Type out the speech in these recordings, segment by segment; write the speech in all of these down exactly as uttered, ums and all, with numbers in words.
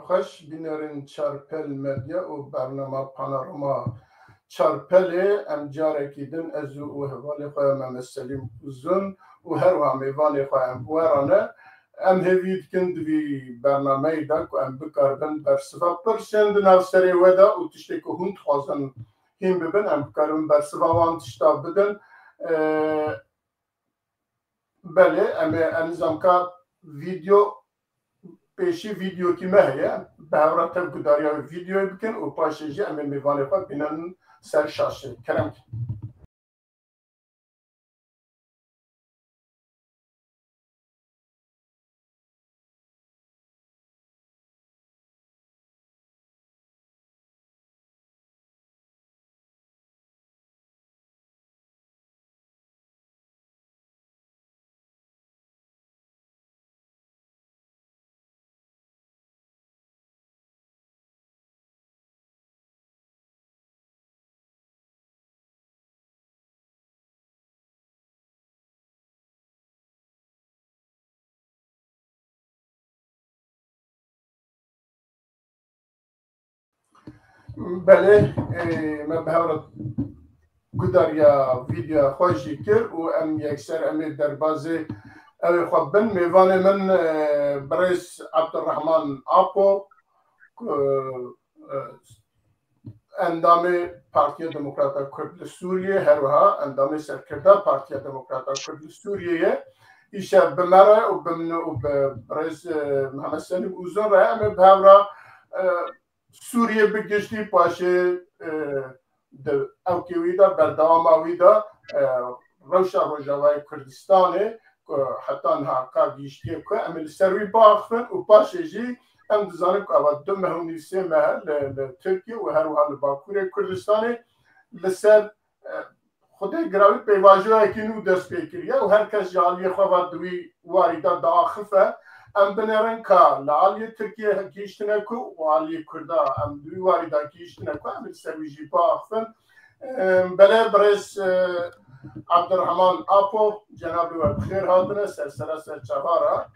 Xweş, bînerên Çarpel Medya û bernama Panorama Çarpelê, em carekî din, ez û, û hevalê xwe Mehmet Selîm Uzun û her wiha mêvanê xwe em bi we re ne. Em hêvî dikin di vî bernameyê de ku em bikaribin bersiva pirsên di nav serê we de û tiştê ku hûn dixwazin hîn bibin, em bikaribin bersiva wan tişta bidin. Ee, Belê, em ê, em nizam ka vîdeo, pêşî vîdeokî me heye, bi hev re tev gudariya wê vîdeoyê bikin û paşê jî em ê mêvanê xwe bînin ser şaşê. Kerem kin. Belê, e, me bi hev re gudariya vîdeoya xwe jî kir û em yekser em ê derbazê ew ê xwe bin. Mêvanê min, e, birêz Abdurrahman Apo, ku, e, endamê Partiya Demokrata Kurd li Sûriyê, her wiha endamê serkirda Partiya Demokrata Kurd li Sûriyê ye. Îşev bi me re û bi min û bi birêz, e, Mihemed Selîm Uzun re em ê bi hev re, e, Sûriyê bi giştî paşê, e, di ewkê wî de, berdewama wî de, e, rewşa Rojavayê Kurdistanê ku heta niha ka gihîştiye ku em ê li ser wî biaxifin û paşê jî em dizanin ku ava du meh û nîv, sê meh li, li Tirkiye û her wiha li Bakurê Kurdistanê li ser, e, Xwedê girawî pêvajoyekî nû dest pê kiriye û her kes ji aliyê xwe ve di wî warî de diaxife. Em binêrin ka li aliyê Tirkiye gihîştine ku û aliyê Kurda em di wî warî de gihîştine ku em li ser wî jî biaxifin. Em, belê birêz, e, Abdurrahman Apo, cenabê we bi xêr hatine ser sera serçava re.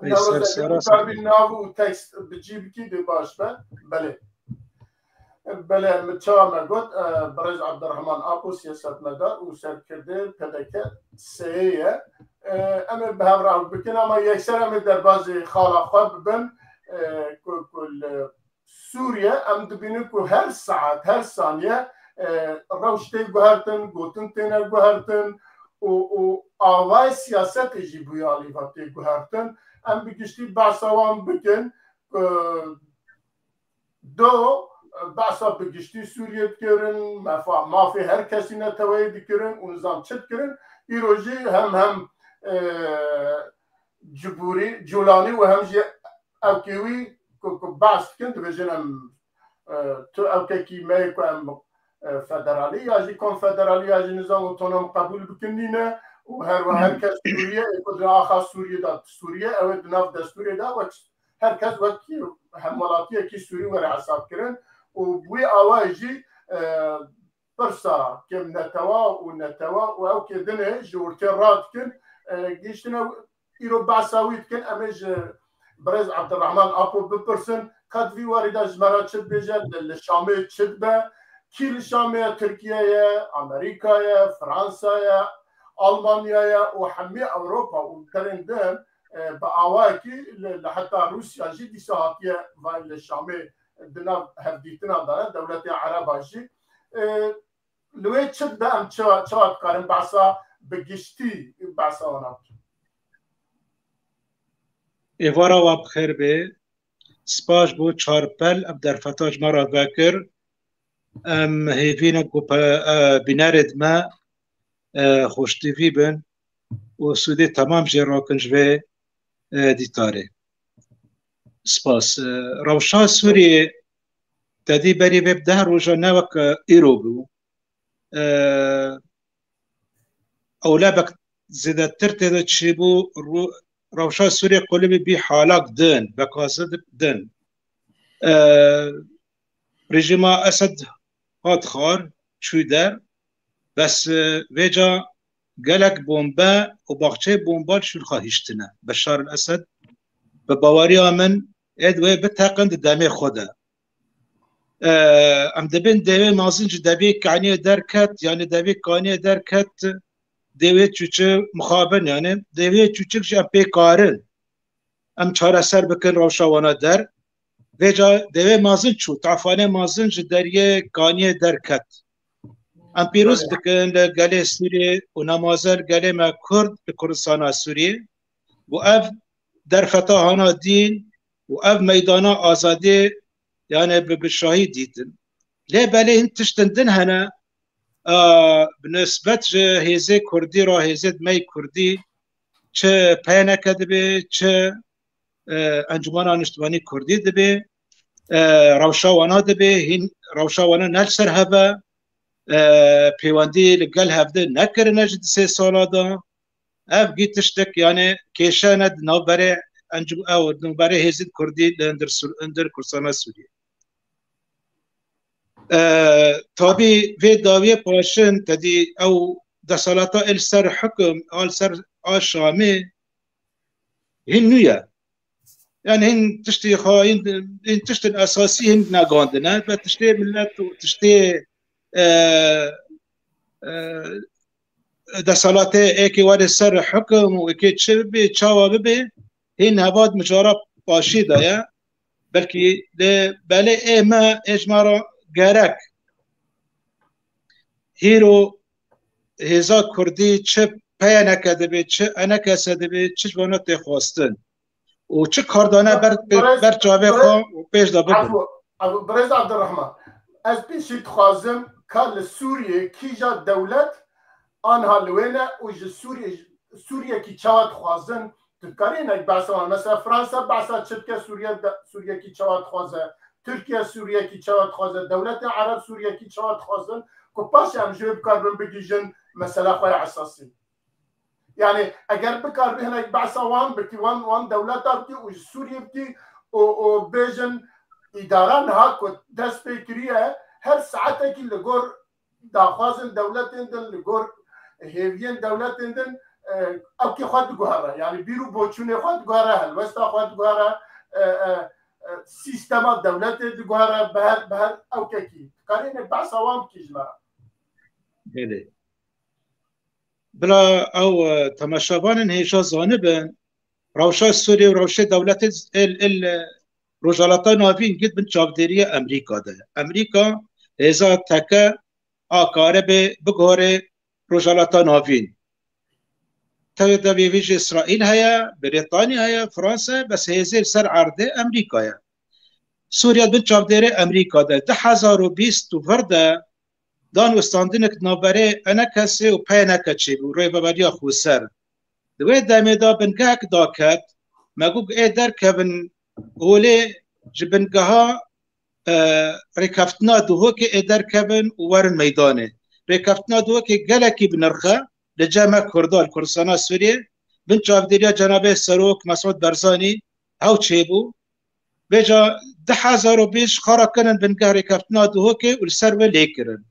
Ey, Newroz ser Efendî, sera ser. Dikarbî nav û tekst bi cî bikî dê baş be. Belê. Belê, min çawa me got, e, birêz Abdurrahman Apo siyasetmedar û serkirdê P D K S Y ye. E, em ê bi hev re bikin, ama yekser em ê derbazê xala xwe bibin, e, ku, ku li Sûriye em dibînin ku her saet, her saniye, e, rewş tê guhertin, gotin têne guhertin û, û avayê siyasetê jî bûye alî ve tê guhertin. Em bi giştî behsa wan bikin, e, do behsa bi giştî Sûriyê dikirin, mefa-, mafê her kesî neteweyê dikirin û nizam çi dikirin. Îro jî hem, hem, e, Cibûrî, Cûlanî û hem jî ewkê wî ku, ku behs dikin, dibêjin em, e, tu ewkekî me yê ku em, e, federalî ya jî konfederalî ya jî nizam otonom qebûl bikin nîne û her, her kes Sûriye, ê ku di axa Sûriye de, Sûriye, ew ê di nav destûrê de wek her kes wek hemwelatiyekî Sûrî were hesab kirin û bi wî awayî jî, e, pirsa kêm netewa û netewa û ew kê dinê ji ortê radikin, e, gihiştine îro behsa wî dikin. Em ê ji birêz Abdurrahman Apo bipirsin, ka di vî warî de ji me re çi dibêje, li, li Şamê çi dibe, kî li Şamê ye, Tirkiye ye, Amerîka ye, Fransa ye, Almanya ye û hemî Ewropa û derên din, e, bi awayekî li, li heta Rûsya jî dîsa hatiye vay li Şamê di nav hevdîtina de ne, dewletê Ereba jî. E, li wê çi dibe, em çi, çawa dikarin behsa bi giştî behsa wana bikin? Êvara we bi xêr bê. Spas bo Çarpel, ev derfeta ji me re vekir. Em hêvî ne ku pe-, e, bînerê di me, e, xweştîvî bin û sûdê temam jê rakin ji vê, e, dîtarê. Spas. E, rewşa Sûriyê te dî berî vê bi deh roja ne wek, e, îro bû. E, ewle bek zêdetir tê de çêbû, ru-, rewşa Sûriyê qulibî bî halak din, bekazid din. E, rejîma Esed hat xar, çû der, bes, e, vêca gelek bombe û baxçeyê bomba li Şûlxa hiştine. Beşar el Esed, bi baweriya min, Ê di wê biteqin di demê xwe de. E, em dibin dewê mezin ji devê kaniyê derket, yani devê kaniyê derket, dewê çûçik mixabin, yani dewê çûçik jî em pê karin. Em çareser bikin rewşa wana der. Vêca dewê mezin çû, tafanê mezin ji deriyê kaniyê derket. Em pîroz bikin li gelê Sûriyê û nemaze li gelê me Kurd li Kurdistana Sûriyê. Û ev derfeta hana dîn û ev meydana azadiyê, yani bi, bi şahî dîtin. Lê belê hin tiştin din hene, a, bi nisbet ji hêzê Kurdî re, hêzê me yê Kurdî, çi P Y N K dibe, çi, e, Encûmena Niştimanî Kurdî dibe, e, rewşa wana dibe, hîn rewşa wana ne li ser hev e, e, pêwendî li gel hevdê nekirine ji di sê sala de. Ev gî tiştek, yani kêşe ne di navberê encû-, ew, di navberê hêzên Kurdî li hundir Sur-, hundir Kurdistana Sûriyê. E, tabî vê dawiyê paşin tedî ew desalata el ser hukum, al ser a Şamê hin nû ye. Yani hin tiştê xwe, hin, hin tiştên esasî hin negandine. Ve tiştê millet û tiştê, e, e, desalatê êkê were ser hukum û êkê çi bibe, çawa bibe, hin hevat mijara paşî de ye. Belkî lê belê ê me, ê ji me re gerek. Hîro hêza Kurdî çi P Y N K dibe, çi E N K S dibe, çi ji wana tê xwestin. Û çi kardane ber, ber çavê xwe û pêş de bibin. Efû, efû, Birêz Abdurrahman, ez pêşî dixwazim ka li Sûriyê kîja dewlet anha li wê ne û ji Sûriyê, Sûriyekî çawa dixwazin, tu dikarî hinek behsa wan. Mesela Fransa behsa çi dike Sûriye de, Sûriyekî çawa dixwaze, Tirkiye Sûriyekî çawa dixwaze, dewletên Ereb Sûriyekî çawa dixwazin, ku paşê em ji wê bikaribin bigihîjin mesela xwe ya esasî. Yani eger bikaribî hinek behsa wan bikî, wan, wan dewleta bikî û ji Sûriyê bikî û, û bêjin îdara niha ku dest pê kiriye, her saetekî li gor daxwazên dewletên din, li gor hêviyên dewletên din, e, ewkê xwe diguhere. Yani bîr û boçûnê xwe diguhere, helwesta xwe diguhere, e, e, e, sîstema dewletê diguhere, bi her, bi her ewkekî. Dikarî hinek behsa wan bikî ji me re? Belê. Bila ew, e, temaşevanên hêja zanibin, rewşa Sûriyê û rewşê dewletê el, el, e, Rojhilata Navîn gît bin çavdêriya Amerîka de. Amerîka hêza teke a karibe bigore Rojhilata Navîn. Tevê de vê jî Îsraîl heye, Brîtanya heye, Fransa, bes hêzê li ser erdê Amerîka ye. Sûriye bin çavdêrê Amerîka de. Du hezar û bîst û vir de danûstandinek navberê E N K S û P Y N K çêbû, Rêveberiya Xweser. Di wê demê de bingehek daket, me got ê derkevin holê ji bingeha, e, rêkeftina Duhokê ê derkevin û werin meydanê. Rêkeftina Duhokê gelekî bi nirx e, li cem me Kurda, li Kurdistana Sûriyê, bin çavdêriya cenabê Serok Mesûd Barzanî hew çêbû. Vêca du hezar û bîst ji xwe re kirin bingeh rêkeftina Duhokê û li ser wê lê kirin.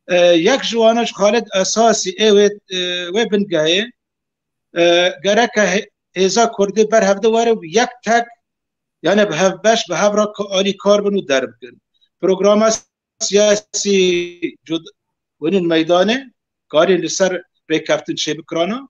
E, yek ji wana ji xalê esasî ê wê, e, wê bingehê, e, gereke hê-, hêza Kurdî ber hevde were û yek tek, yani bi hevbeş, bi hev re ka-, alîkar bin û derbikin. Programa siyasî cud-, winîn meydanê, karîn li ser rêkeftin çêbikirana.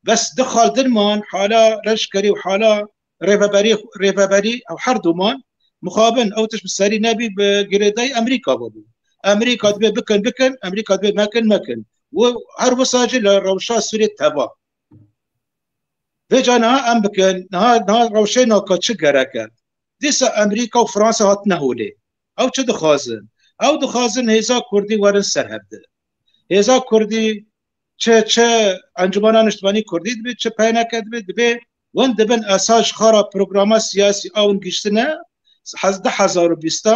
Bes du xal din man, hala leşkerî û hala rêveberî, rêveberî ew her du man mixabin, ew tişt bi serî nebî, bi girêdayî Amerîka bû. Amerîka dibê bikin, bikin, Amerîka dibê mekin, mekin. Û her wisa jî li rewşa Sûriyê teva. Vêca niha em bikin, niha, niha rewşê naka çi gerek e? Dîsa Amerîka û Fransa hatine holê. Ew çi dixwazin? Ew dixwazin hêza Kurdî werin ser hevde. Hêza Kurdî çi, çi Encûmena Niştimanî Kurdî dibe, çi P Y N K dibe, dibe win dibin esas ji xwe re programa siyasî a win giştine, hez-, du hezar û bîst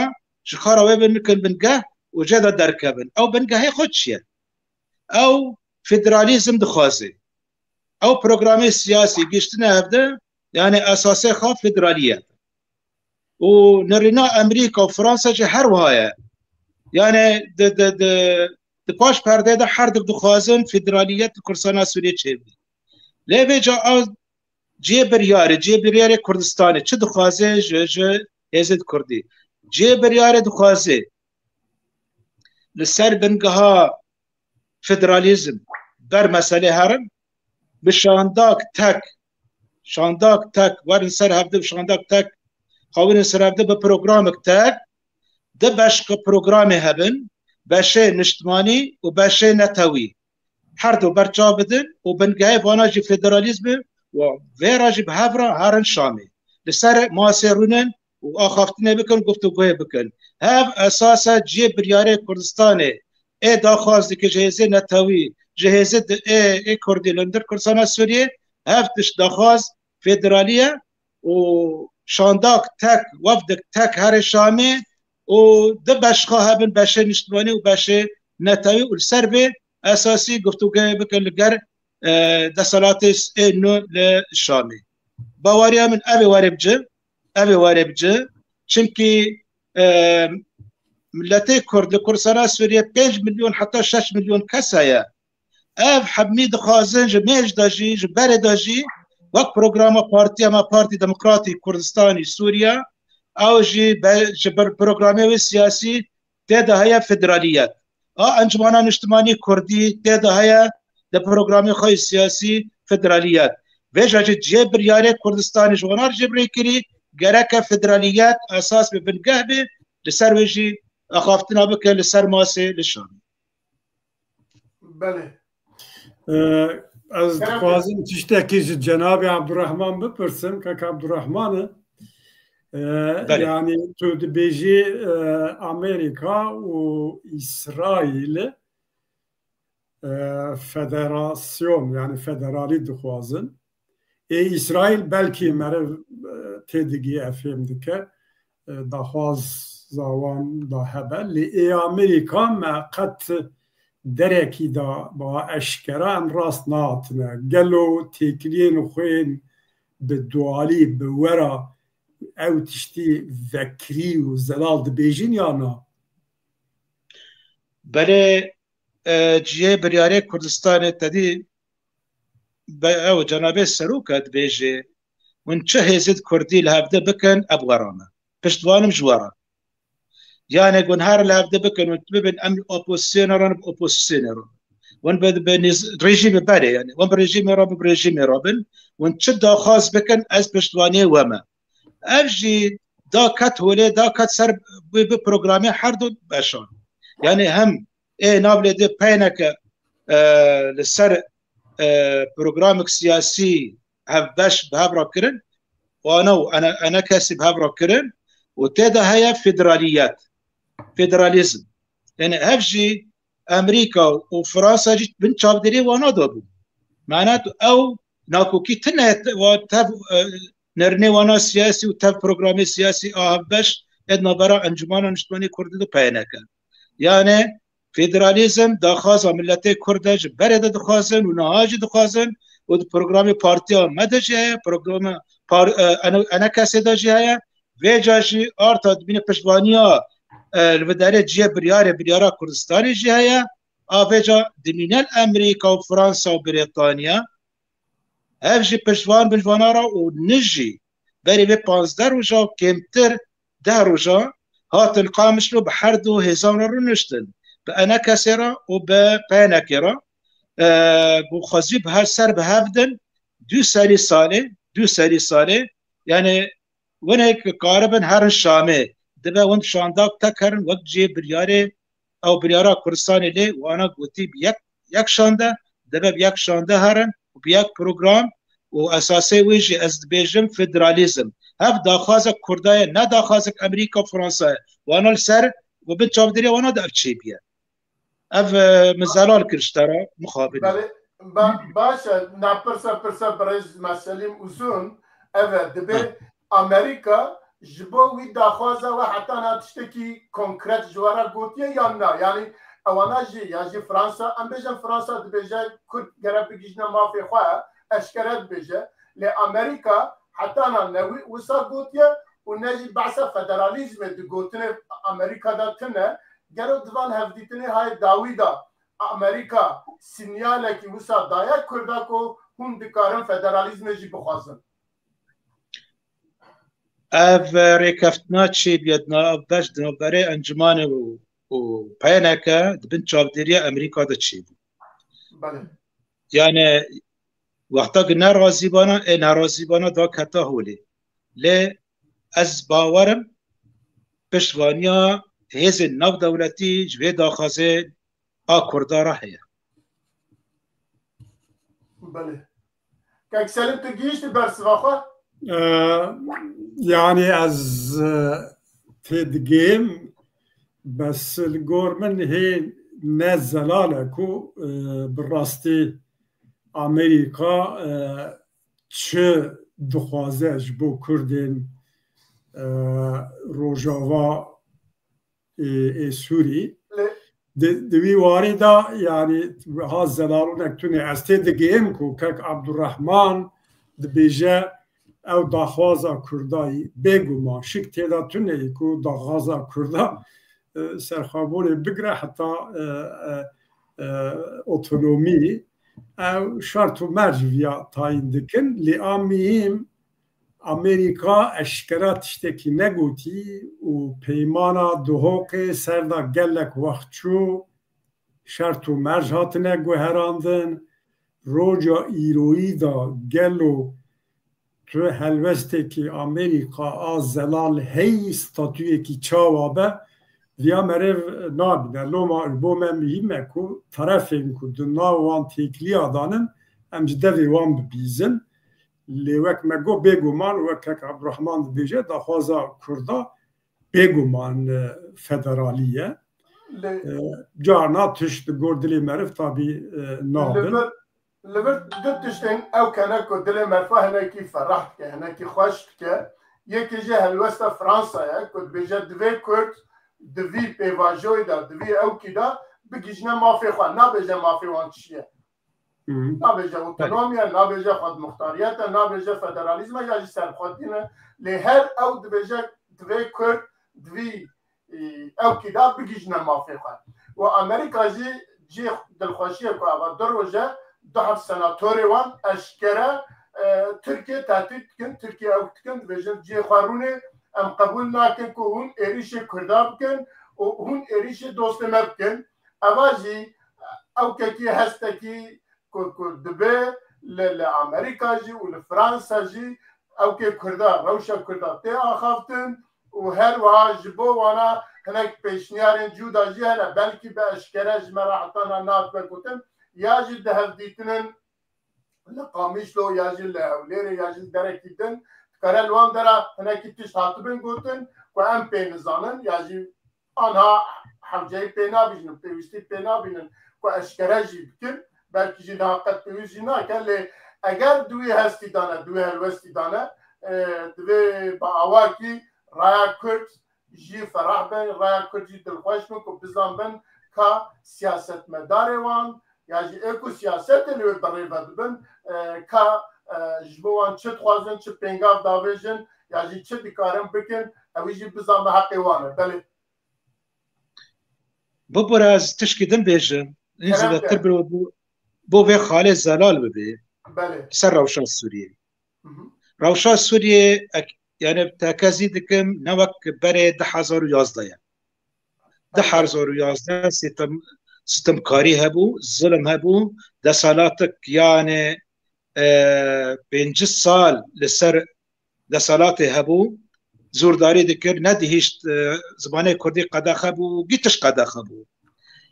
ji xwe re wê bin bikin bingeh û jê de derkevin. Ew bingehê xwe çi ye? Ew federalîzm dixwaze. Ew programê siyasî giştine hevde, yani esasê xwe federaliyet. Û nirîna Amerîka û Fransa jî her wiha ye. Yani di, di, di, di paş perdê de her du dixwazin federaliyet li Kurdistana Sûriyê çêbî. Lê vêca ew Cihê biryarê, cihê biryarê Kurdistanê çi dixwaze ji, ji hêzên Kurdî? Cihê biryarê dixwaze li ser bingeha federalîzm ber meselê herin, bi şandak tek, şandak tek, werin ser hevde bi şandak tek, xawînin ser hevde bi programek tek, di beşka programê hebin, beşê niştimanî û beşê netewî. Her du berçav bidin û bingehê vana jî federalîzm e û vê re jî bi hev re herin Şamê. Li ser masê rûnin û axaftinê bikin, guftûgoyê bikin. Hev esas e cihê biryarê Kurdistanê. Ê daxwaz dike ji hêzê netewî, ji hêzê di-, ê, ê Kurdî li hundir Kurdistana Sûriyê, hev tişt daxwaz federalî ye û şandak tek, wefdek tek herê Şamê û di beşxa hebin, beşê niştimanî û beşê netewî û li ser vê esasî guftûgoyê bikin li ger, e, desthilatê ê nû li Şamê. Baweriya min ev ê were bi cih, ev ê were bi cih. Çimkî, e, miletê Kurd li Kurdistana Sûriyê pênc milyon heta şeş milyon kes heye. Ev hemî dixwazin ji mêj de jî, ji berê de jî, wek programa partiya me, Partî Demokratî Kurdistanî Sûriya, ew jî be-, ji ber programê wê siyasî tê de heye federaliyet. A Encumana Niştimanî Kurdî tê de heye di programê xwe yê siyasî federaliyet. Vêca jî cihê biryarê Kurdistanê ji wana re jê bi rê kirî, gereke federaliyet esas bi bingeh be, li ser wê jî axaftina bike li ser masê li Şamê. Belê. Ee, ez dixwazim tiştekî ji cenabê Abdurrahman bipirsim. Kek Abdurrahman e. Ee, Belê. Yani tu dibêjî, e, Amerîka û Îsraîl, e, federasyon, yani federalî dixwazin. Ê Îsraîl belkî meriv, e, têdigî, e, fêm dike. E, daxwaza wan da hebe. Lê ê Amerîka me qet derekî da ba eşkera em rast nehatine. Gelo têkiliyên xwên bi dualî, bi wera ew tiştî vekirî û zelal dibêjin ya na? Belê, e, cihê biryarê Kurdistanê tedî be ew cenabê serok e dibêje, hûn çi hêzên Kurdî li hevde bikin, ev wera me. Piştvanim ji we re. Yani hûn her li hevde bikin, hûn bibin em opozisyonê re, bi opozisyonê re. Hûn bi, bi niz-, rejîmê berê, yani hûn bi rejîmê re, bi rejîmê re bin. Hûn çi daxwaz bikin, ez piştvaniyê we me. Ev jî da ket holê, da ket ser bi, bi programê her du beşan. Yani hem ê nav lê de peyneke, e, li ser, e, programek siyasî hevbeş bi hev re kirin, wana û ene, ene kesî bi hev re kirin û tê de heye federaliyet, federalîzm. Yani hev jî Amerîka û Fransa jî bin çavdêrê wana de bû. Mane tu ew nakokî tine te-, wa tev, e, nerînê wana siyasî û tev programê siyasî a hevbeş ê di navbera Encumana Niştimanî Kurdî de peyneke. Yani federalîzm daxwaza miletê Kurd e, ji berê de dixwazin û niha jî dixwazin û di programê partiya me de jî heye, programa par-, e, ene, enekesê de jî heye. Vêca jî arta dibîne piştwaniya, e, li vê derê cihê biryarê, biryara Kurdistanê jî heye. A vêca dimîne li Amerîka û Fransa û Brîtanya. Ev jî piştvan bin ji vana re û nijî berî vê panzdeh roja û kêmtir deh roja hatin Qamişlo bi her du hêzan re rûniştin. Bi enekesê re û bi peynekê re, e, ku xwezî bi her ser bi hev din du serî salê, du serî salê, yani winek karibin herin Şamê, dibe win şandak tek herin wek cihê biryarê ew biryara Kurdistanê lê wana gotî bi yek, yek şande, dibe bi yek şande herin û bi yek program û esasê wê jî ez dibêjim federalîzm. Hev daxwazek Kurda ye, ne daxwazek Amerîka, Fransa ye. Wana li ser û bin çavdêriya wana de ev çêbûye. Ev, e, min zelal kir ji te re, mixabin. Belê, ba-, baş e, na pirsa, pirsa birêz me Selîm Uzun, ev e, dibê Amerîka ji bo wî daxwaza we heta na tiştekî konkret ji we re gotiye yan na? Yanî ewana jî, ya jî Fransa, em bêjin Fransa dibêje Kurd gere bigihîjine mafê xwe, eşkere dibêje. Lê Amerîka heta na ne wî wisa gotiye û ne jî behsa federalîzmê di gotinê Amerîka de tune. Gero di van hevdîtinê hayê dawî de Amerîka sinyalekî wisa daye Kurda ku hûn dikarin federalîzmê jî bixwazin? Ev rêkeftina çêbûye di nav, ev beş di navberê encimane û, û P N K di bin çavdêriya Amerîka de çêbû. Belê. Yani wexta ku nerazîbana, ê nerazîbana da keta holê. Lê ez bawerim piştvaniya hêzên navdewletî ji vê daxwazê a Kurda re heye. Belê. Kek Selim, tu gihîştî bersiva xwe? Ee, yani ez, e, têdigêm, bes li gor min hê ne zelal e ku, e, bi rastî Amerîka, e, çi dixwaze ji bo Kurdên, e, Rojava ê, ê Sûrî. Lê Di, di wî warî de, yani, ha zelalûnek tune. Ez tê digihêm ku kek Abdurrahman dibêje ew daxwaza Kurda yî. Bêguman, şik tê de tune yî ku daxwaza Kurda, e, serxwebûnê bigire heta, e, e, e, otonomî. Ew şert û merc viya tayîn dikin. Lê a mihîm, Amerîka eşkera tiştekî negotî û peymana Duhokê ser de gelek wext çû, şert û merc hatine guherandin. Roja îroyî de gelo tu helwestekî Amerîka a zelal heyî statuyekî çawa be, viya meriv nabîne. Loma ji bo me muhîm e ku terefên ku di nav wan têkiliya danin, em ji devê wan bibîzin. Lê wek me got, bêguman, wek kek Abdurrahman dibêje, daxwaza Kurda bêguman, e, federalî ye. Lê E, carna tişt di gor dilê meriv tabî, e, nabin. Li vir, li vir du tiştên ew kene ku dilê meriva hinekî ferah dike, hinekî xweş dike. Yekê jî helwesta Fransa ye ku dibêje divê Kurd di vî pêvajoyê de, di vî ewkî de bigihîjine mafê xwe. Nabêje mafê wan çi ye. Hı hı. Nabêje otonomiya, nabêje xwedmuxtariyet e, nabêje federalîzm e ya jî serxwedî ne. Lê her ew dibêje divê Kurd di vî, e, ewkî de bigihîjine mafê xwe. Û Amerîka jî cihê dilxweşiyê ku ava du roj e, du heb senatorê wan eşkere, e, Tirkiye tehdît dikin, Tirkiye ew dikin, dibêjin cihê xwe rûnê, em qebûl nakin ku hûn êrîşê Kurda bikin û hûn êrîşê dostê me bikin. Eva jî ewkekî hestekî ku, ku dibe li, li Amerîka jî û li Fransa jî ewkê Kurda, rewşa Kurda tê axaftin û her wiha ji bo wana hinek pêşniyarên cuda jî hene, belkî bi eşkere ji me re heta niha nadibe gotin, ya jî di hevdîtinên li Qamişlo ya jî li Hewlêrê ya jî li derekî din, dikare li wan dera hinekî tişt hatibin gotin ku em pê nizanin ya jî anha hewceyî pê nabînin, pêwîstî pê nabînin ku eşkere jî bikin, belkî jî niha qet pêwîst jî nake, lê eger di wî hestî de ne, di wî helwestî de ne, e, divê bi awakî raya Kurd jî ferah be, raya Kurd jî dilxweş bin ku bizanbin ka siyasetmedarê wan ya jî ê ku siyasetê li wê bi rê ve dibin, e, ka, e, ji bo wan çi dixwazin, çi pêngav davêjin ya jî çi dikarin bikin, ewî jî bizanbe heqê wan e. Belê. Bibore ez tişkî din bêjim. Hîn zêdetir bi bo, bo vê xalê zelal bibê. Belê. Ser rewşa Sûriyê. Hı hı. Rewşa Sûriyê, ek-, yani tekezî dikim, ne wek berê du hezar û yazdeh ye. Du hezar û yazdeh sitem, sitemkarî hebû, zulm hebû, desalatik yani, e, pêncî sal li ser deselatê hebû, zordarî dikir, nedihîşt, e, zimanê kurdî qedexe bû, gî tişt qedexe bû.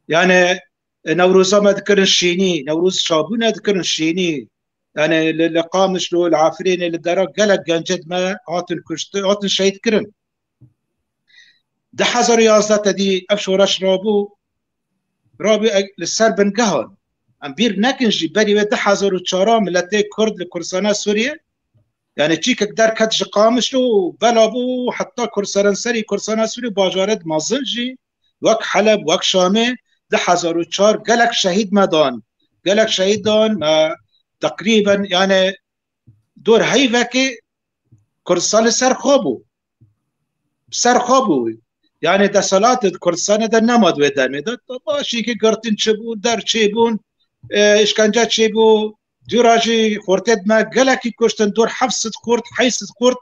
Yani, e, Newroza me dikirin şînî, Newroz çabû ne dikirin şînî. Yani, li, li Qamişlo, li Efrînê, li dera gelek gencê me hatin kuştin, hatin şehîd kirin. Du hezar û yazdeh te dî ev şoreş rabû, rabû e-, li ser bingehan. Em bîr nekin jî berî wê du hezar û çar miletê Kurd li Kurdistana Sûriyê, yani çîkek derket ji Qamişlo û bela bû heta Kurd seranserî Kurdistana Sûriyê bajarê mezin jî, wek Heleb, wek Şamê, du hezar û çar gelek şehîd me dan. Gelek şehîd dan me, teqrîben, yani dor heyvekê Kurdistan li ser xwe bû. Ser xwe bû. Yani deselat di Kurdistanê de nema di wê demê de. Başî ki girtin çêbû, der çêbûn, e, işkence çêbû. Dûra jî xortê me gelekî kuştin, dor heft sed xort, heyt sed xort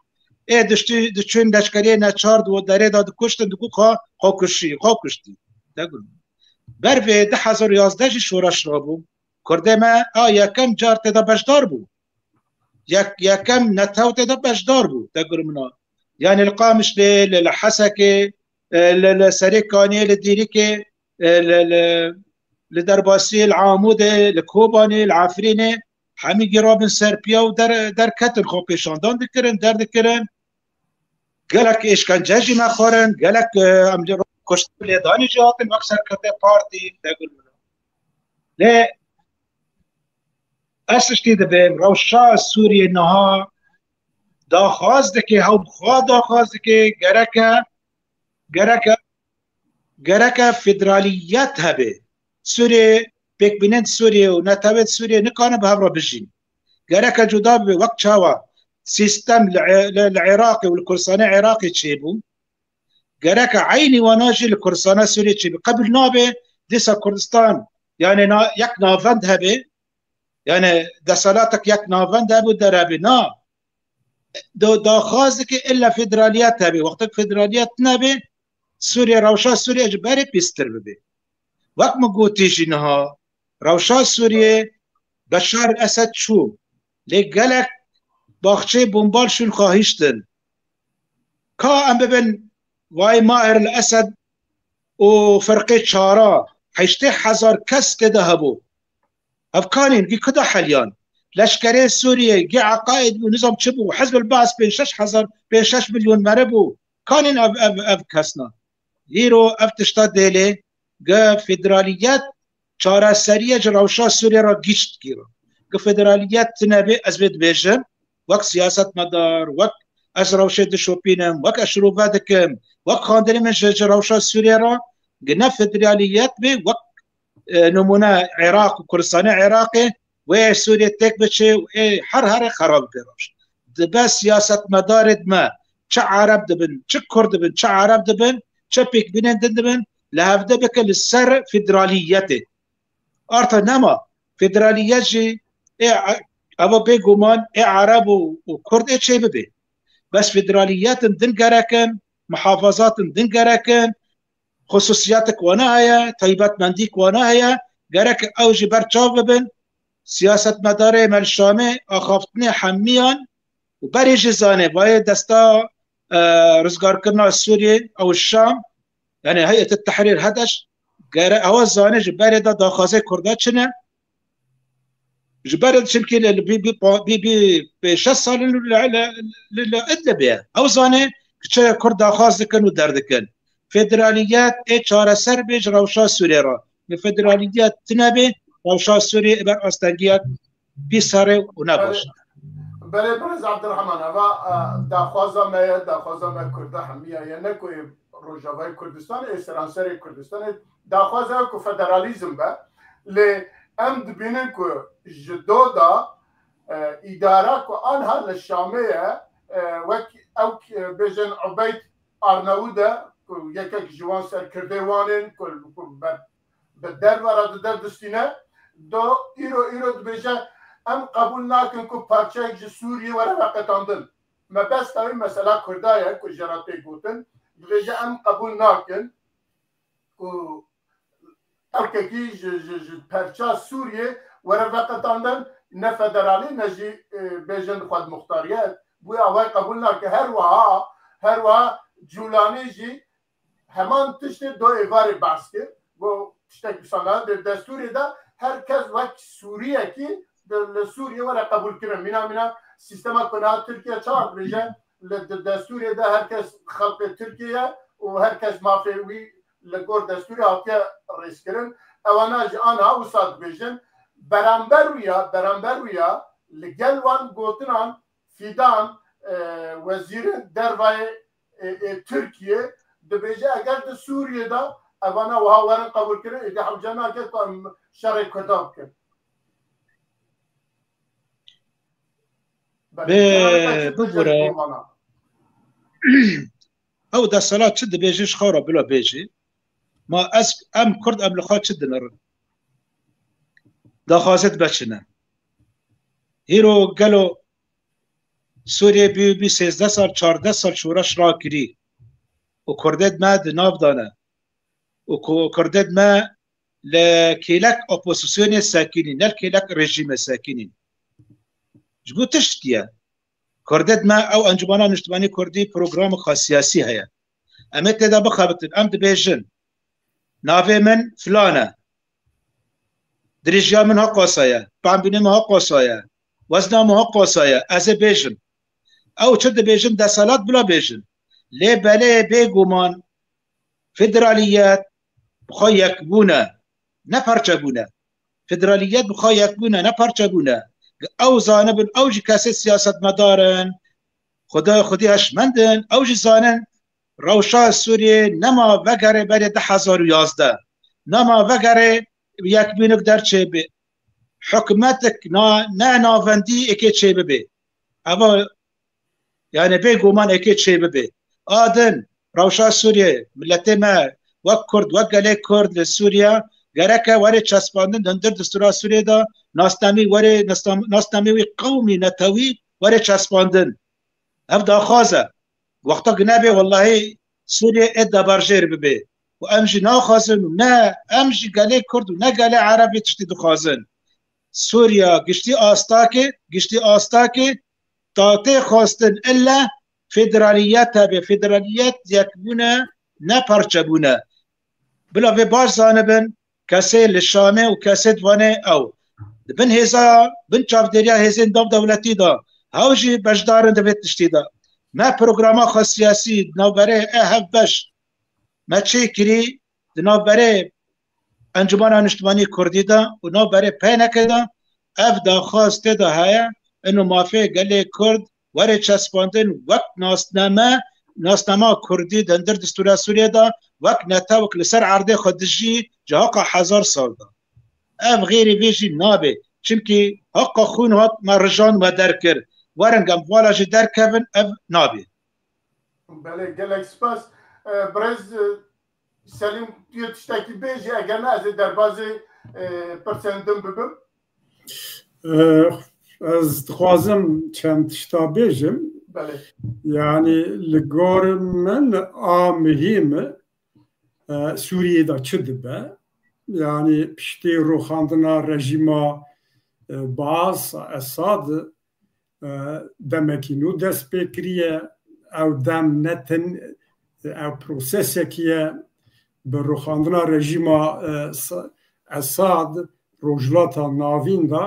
Ê diştî diçûn leşkeriyê neçar di derê de dikuştin, diku xwe xwe kuşî, xwe kuştî. Te got. Ber vê du hezar û yazdeh jî şoreş rabû. Kurdê me a yekem car tê de beşdar bû. Yek, yekem netew tê de beşdar bû. Te got min a. Yani li Qamişlê, li, li Hesekê, e, li, li Serêkaniyê, li Dîrikê, e, li, li, li Derbasiyê, li Amûdê, li Kobanê, li Efrînê, hemî girabin ser piya û der, derketin xwe pêşandan dikirin, derdikirin. Gelek êşkence jî me xwarin, gelek, e, em li kuştin lêdanî jî hatin wek serkirtê partî, te got min a. Lê ez tiştî dibêm, rewşa Sûriyê niha daxwaz dike, hew bi xwe daxwaz dike, gereke, gereke, gereke federaliyet hebe. Sûriyê, pêkbînên Sûriyê û netewên Sûriyê nikane bi hev re bijîn. Gereke cuda bibe, wek çawa sîstem li, li, li Iraqê û li Kurdistanê Iraqê çêbû. Gereke eynî wana jî li Kurdistana Sûriyê çêbe. Qebûl nabe dîsa Kurdistan, yani na, yek navend hebe, yani deselatek yek navend hebe û derebe. Na. Do, daxwaz dike illa federaliyet hebe. Wextek federaliyet nebe, Sûriye, rewşa Sûriye ji berê pîstir bibe. Wek min gotî jî niha, rewşa Sûriye Beşar Esed çû. Lê gelek baxçeyê bombal şûn xahiştin. Ka em bibin vay Maher el Esed û firqê çara, heştê hezar kes tê de hebû. Ev kanîn, gî kuda heliyan? Leşkerê Sûriyê, gî eqaid bû, nizam çi bû? Hizb el Baas pênc şeş hezar, pênc şeş milyon mere bû. Kanîn ev, ev, ev kesna? Hîro ev tişta dêlê, ge federaliyet çareseriye ji rewşa Sûriyê re gişt kîra. Ge federaliyet tine bê, ez vê dibêjim, wek siyasetmedar, wek ez rewşê dişopînim, wek ez şirove dikim, wek xandinê min ji, ji rewşa Sûriyê re, ge ne federaliyet bê, wek, e, nimûne Iraq û Kurdistanê Iraqê, wê Sûriyê têk biçe û ê her herê xerab bê rewş. Dibe siyasetmedarê me, çi Ereb dibin, çi Kurd dibin, çi Ereb dibin, çi pêkbînên din dibin, li hevde bike li ser federaliyetê. Arta nema. Federaliyet jî ê, eva bêguman ê Ereb û, û Kurd ê çê bibe. Bes federaliyetin din gerekin, muhafazatin din gerekin, xususiyatik wana heye, taybetmendîk wana heye, gerek ew jî ber çav bibin. Siyasetmedarê me li Şamê axaftinê hemiyan û berê jî zanê, vayê desta, e, rizgarkirina Sûriyê ew Şam, yani Heyet Tehrîr Hedeş, gere ewa zanê ji berê de daxwazê Kurda çi ne? Ji ber çimkî li, li, bi, bi, bi, bi, bi şeş sal in li, li, li, li Idlibê ye. Ew zanê ki çi Kurd daxwaz dikin û derdikin. Federaliyet ê çareser bê ji rewşa Sûriyê re. Li federaliyet tine bê, rewşa Sûriyê ê ber astengiyek pîs herê û ne baş. Belê, belê, birêz Abdurrahman, eva, e, daxwaza me ye, daxwaza me Kurda hemiya ye, ne ku ê Rojavayê Kurdistanê, ê seranserê Kurdistanê, daxwaza ye ku federalîzm be. Lê em dibînin ku ji do da, e, îdara ku anha li Şamê ye, e, wek ew, e, bêjin Ubeyd Arnewûd e, ku yekek ji wan serkirdê wan ên, ku, ku ber-, bi derve re dide distîne, do îro, îro dibêje, em qebûl nakin ku parçeyek ji Sûriyê were veqetandin. Mebesta wî mesela Kurda ye ku jê re tê gotin, dibêje em qebûl nakin ku ewkekî ji, ji, ji perça Sûriyê were veqetandin, ne federalî, ne jî, e, bêjin xwedmuxtariyet. Wî awayî qebûl nake. Her wiha, her wiha Cûlanî jî heman tiştê do êvarê behs kir. Got, tiştek wisa ne, di destûrê de her kes wek Sûriyekî di, li Sûriyê were qebûlkirin. Mîna mîna sîstema ku niha Tirkiye çawa dibêje, li, di destûrê de her kes xelqê Tirkiye ye û her kes mafê wî li gor destûrê hatiye rêzkirin. Ewana jî aniha wisa dibêjin. Beramber wî ya, beramber wî ya, li gel wan gotinan Fîdan, e, wezîrê dervayê, e, e, Tirkiye, dibêje, eger di Sûriyê de evana wiha werin qebûlkirin, êdî hewce nake ku em şerê Kurda bikin. Belê, Bê, bibûre. Ew desthilat çi dibêje ji xwe re bila bêje. Ma ez, em Kurd, em li xwe çi dinirin? Daxwazê dibe çi ne? Hîro gelo Sûriyê bî bî sêzdeh sal, çardeh sal şoreş rakirî û Kurdê me di nav de ne û ku Kurdê me li kêlek opozisyonê sekinîn, ne li kêlek rejîmê sekinîn. Ji bo tişt ye. Kurdê me ew Encûmena Niştimanî Kurdî programek xwe siyasî heye. Em ê tê de bixebitin, em dibêjin, navê min filan e. Dirêjiya min ha qasa ye, pembînê min ha qasa ye, wezna min ha qasa ye, ez ê bêjim. Ew çi dibêjin, deselat bila bêjin. Lê belê bêguman federaliyet bi xwe yekbûn e, ne parçebûn e. Federaliyet bi xwe yekbûn e, ne parçebûn e. Ew zanibin, ew jî kesê siyasetmedar in, xwedê, xwedî hişmend in, ew jî zanin, rewşa Sûriyê nema vegere berê du hezar û yazdeh. Nema vegere yekbînik der çêbê. Hikûmetek na-, ne navendî êkê çêbibê. Eva, yani bêguman êkê çêbibê. A din, rewşa Sûriyê, miletê me wek Kurd, wek gelê Kurd li Sûriye gereke were çespandin di hundir distûra Sûriyê de, nasnamî were, nasnam-, nasnamî wî qewmî, netewî were çespandin. Ev daxwaz e. Wexta ku nebe, wellahî Sûriye ê deberjêr bibe. Û em jî naxwazin û ne em jî gelê Kurd û ne gelê Ereb vê tiştî dixwazin. Sûriya giştî astakê, giştî astakê ta tê xwestin ille federaliyet hebe. Federaliyet yekbûn e, ne parçebûn e. Bila vê baş zanibin, kesê li Şamê û kesê di vanê ew di bin hêza, bin çavdêriya hêzên navdewletî de, ew jî beşdar in di vê tiştî de. Me programa xwe siyasî di navberê e hevbeş me çêkirî, di navberê Encûmena Niştimanî Kurdî de û navberê P N K de ev daxwaz tê de heye, ino mafê gelê Kurd were çespandin wek nasname, nasnama Kurdî di hundir distûra Sûriyê de wek netewek li ser erdê xwe dijî ji heqa hezar sal de. Ev xêrî vê jî nabe. Çimkî heqa xwîn hat me rijan me derkir. Werin em vala jî derkevin, ev nabe. Belê, gelek spas. E, birêz, e, Selîm, tu yê tiştekî bêjî, eger ne ez ê derbazê, e, pirsên din bibim. E, ez dixwazim çend tişta bêjim. Belê. Yani li gor min a muhîm e, Sûriyê de çi dibe? Yani piştî rûxandina rejîma, e, Baas, Esad, e, demekî nû dest pê kiriye. Ew dem ne ten, ew prosesekî ye. Bi rûxandina rejîma, e, Sa-, Esad, Rojhilata Navîn de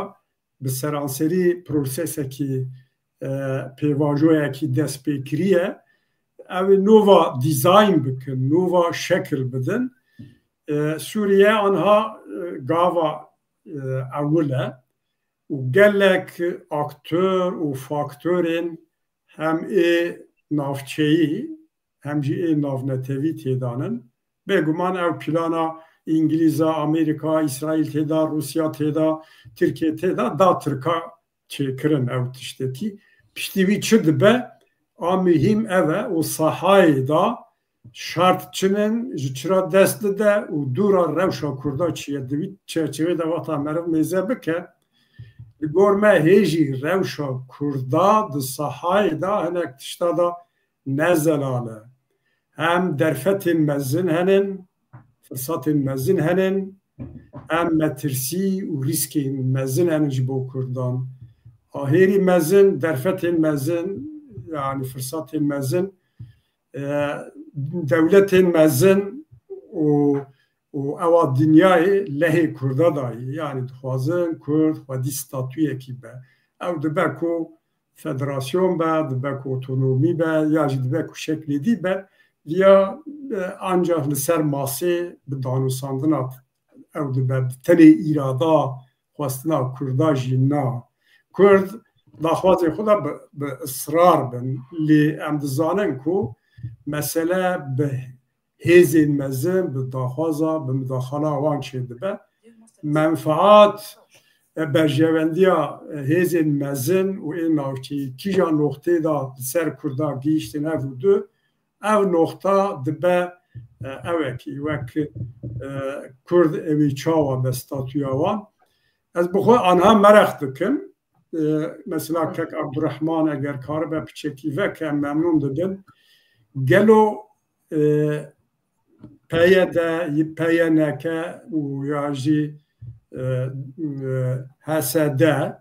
bi seranserî prosesekî, e, pêvajoyekî dest pê kiriye. Ew ê nova dîzayn bikin, nova şekil bidin. E, Sûriye anha, e, gava, e, ewil e û gelek aktor û faktorên hem ê navçeyî hem jî ê navnetewî têdanin. Bêguman ew plana Îngilîza, Amerîka, Îsraîl têda, Rûsya têda, Tirkiye têda, da Tirka çêkirin ew tiştekî. Piştî wî çi dibe? A muhîm ev e û sahayê da şart çi ne, ji çira dest dide û dûra rewşa Kurda çi ye? Di wî çerçevê de wexta meriv mêze bike, li gor me hê jî rewşa Kurda di sahayê de hinek tişta de ne zelal e. Hem derfetên mezin henin, firsatên mezin henin, hem metirsî û rîskên mezin henin ji bo Kurdan. Ahêrî mezin, derfetên mezin, yani firsatên mezin, e, dewletên mezin û, û ewa dinyayê lehê Kurda dayî. Yani dixwazin Kurd xwedî statuyekî be. Ew dibe ku federasyon be, dibe ku otonomî be, ya jî dibe ku şeklê dî be, viya, e, ancak li ser masê bi danûsandina ew dibe, bi tenê îrada, xwestina Kurda jî na. Kurd daxwazê xwe de bi, bi israr bin, lê em dizanin ku mesele bi hêzên mezin, bi daxwaza, bi mudaxala wan çêdibe. Menfaat, e, berjewendiya, e, hêzên mezin û ên navçeyî kîja noxtê de li ser Kurda gihîştin hev û du, ev noxta dibe, e, ewekî wek, e, Kurd ewê çawa be statûya wan. Ez bi xwe anha mereq dikim. e, mesela kek Abdurrahman eger karibe piçekî veke, em memnûn dibin. Gelo, e, P Y D, P Y N K û ya jî, e, e, H S D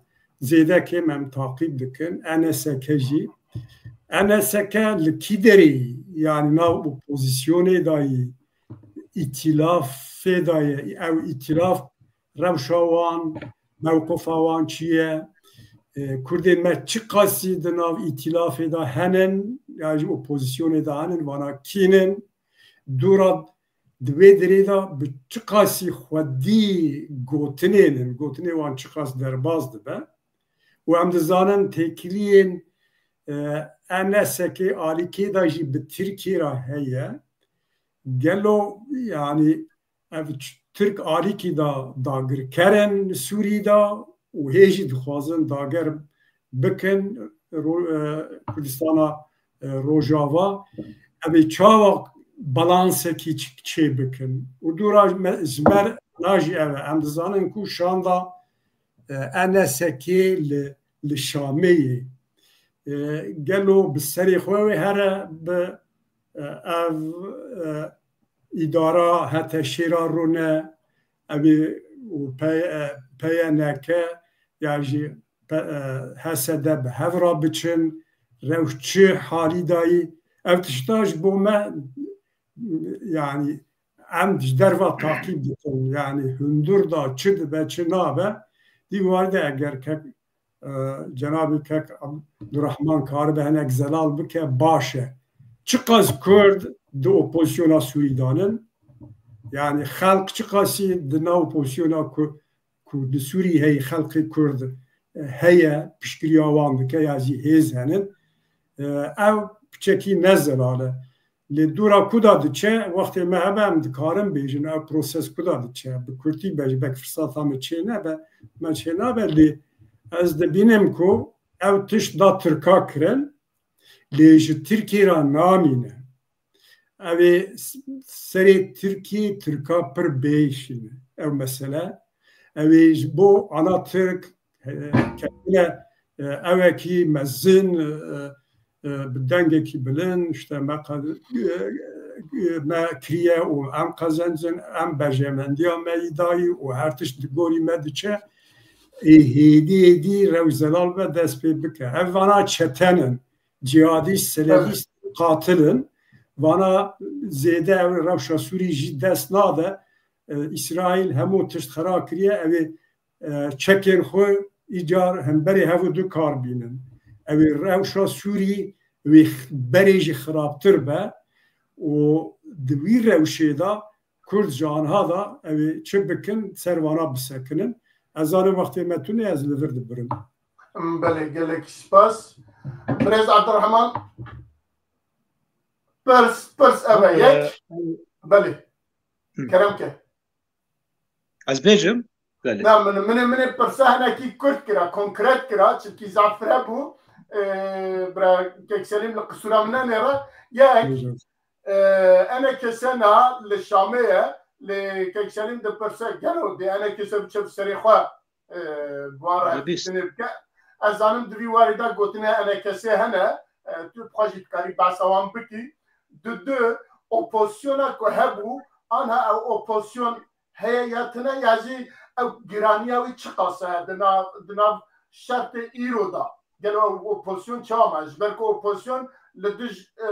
zêde kêm em taqîb dikin. N S K jî. N S K li kî derê, yanî nav opozîsyonê de yî, îtîlafê de ye, ew îtîlaf rewşa wan, mewqifa wan çi ye? E, Kurdên me çiqasî di nav îtîlafê de henin, ya jî opozîsyonê de henin, vana kînin? Dûra di vê dirê de bi çiqasî xwedî gotinên in, gotinê wan çiqas derbas dibe? Û em dizanin têkiliyên, e, N S K alîkê de jî bi Tirkiyê re heye. Gelo, yanî, ev ç-, Tirk alîkî da dagirker in Sûrî de û hê jî dixwazin dager bikin ro-, e, Kurdistana, e, Rojava. Ev ê çawa balansekî ç-, çê bikin? Û dûra me, ji ber na jî ev e. Em dizanin ku şanda, e, N S K li, li Şamê yê. E, gelo bi serê xwe wê here bi, e, ev, e, îdara H T Ş'ê re rûne, ev ê û P-, e, P Y N K ya jî P-, e, H S D bi hev re biçin, rewş çi halî dayî? Ev tişta ji bo me, yanî em ji derva taqîb dikin, yanî hundir da çi dibe, çi nabe, dî warî de eger kek, e, cenabê kek Abdurrahman karibe hinek zelal bike, baş e. Çiqas Kurd di opozîsyona Sûrî de nin? Yanî xelq çiqasî di nav opozîsyona ku, ku di Sûrî heyî xelqê Kurd, e, heye, piştgiriya wan dike ya jî hêz henin? E, ev piçekî ne zelal e. Lê dûra ku da diçe, wextê me hebe em dikarin bêjin, ev proses ku da diçe. Bi kurtî be, belkî firsata min çê nebe, me çê nabe, lê ez dibînim ku ev tişt da Tirka kirin, lê ji Tirkiyê re namîne. Ew ê s-, serê Tirkiyê Tirka pir bêşîne ew mesele. Ew ê ji bo ana Tirk, e, ketine, e, ewekî mezin, e, e, bi dengekî bilind, işte me qe-, e, e, me kiriye û em qezencin, em berjemendiya me yî dayî û her tişt di gorî me diçe, ê hêdî hêdî rew zelal be dest pê bike. Ev vana çeten in. Cihadîst, selefîst, qatil in. Vana zêde ew rewşa Sûrî jî dest nade. E, Îsraîl hemû tişt xera kiriye. Ew ê, e, çekên xwe îcar hemberê hev û du kar bînin. Ew ê rewşa Sûrî wê berê jî xirabtir be û di wî rewşê de Kurd ji anha da ew ê çi bikin, ser vana bisekinin. Ez zanim wextê me tune, ez li vir dibirim. Belê, gelek spas. Birêz Abdurrahman, pirs, pirs ev e, yek. Belê. Kerem ke. Ez bêjim? Belê. Na, min, min, min ê pirsa hinekî kurt kira, konkret kira, çimkî zaf fire bû. Ee, bira Kek Selîm li qisûra min nenêre. Yek, ee, N K S niha li Şamê ye, lê Kek Selîm dipirse, gelo dê N K S biçe bi serê xwe, e, bi wan re hevdîtinê bike. Ez zanim di vî warî de gotinê N K S hene, e, tu bi xwe jî dikarî behsa wan bikî. Di du opozisyona ku hebû, anha ew opozisyon heye ya tune, ya jî ew giraniya wî çiqas e di nav, di nav şertê îro de? Gelo ew opozisyon çawa me? Ji ber ku opozisyon li dij, e,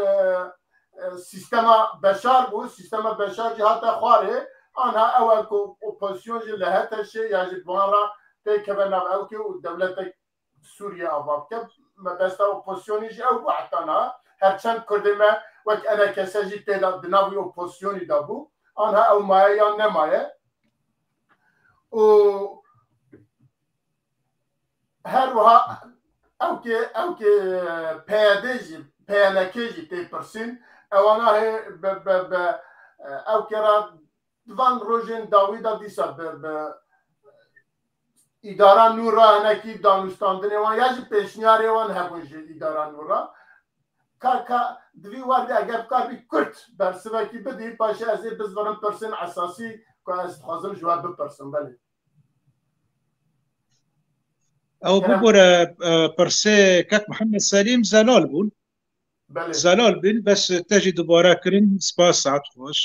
e, sîstema Beşar bû, sîstema Beşar jî hate xwarê, anha ew e ku opozisyon jî li H T Ş'ê ya jî bi wan re têkeve nav ewkê û dewletek Sûriye ava bike. Mebesta opozisyonê jî ew bû heta niha. Her çend Kurdê me wek N K S jî tê de di nav wî opozisyonî de bû, anha ew maye yan nemaye. Û her wiha ewkê, ewkê P Y D jî, P Y N K jî tê pirsîn. Ewana hê be, be, be, ewkê re di van rojên dawî de dîsa bi, bi îdara nû re hinekî danûstandinê wan ya jî pêşniyarê wan hebûn ji îdara nû re. Ka, ka di vî warî de eger bikaribî kurt bersivekî bidî, paşê ez ê bizvirim pirsên esasî ku ez dixwazim ji we bipirsim. Belê. Ew bibore, e, pirsê kek Mihemed Selîm zelal bûn. Belê. Zelal bîn, bes te jî dubare kirin, spas, saet xweş.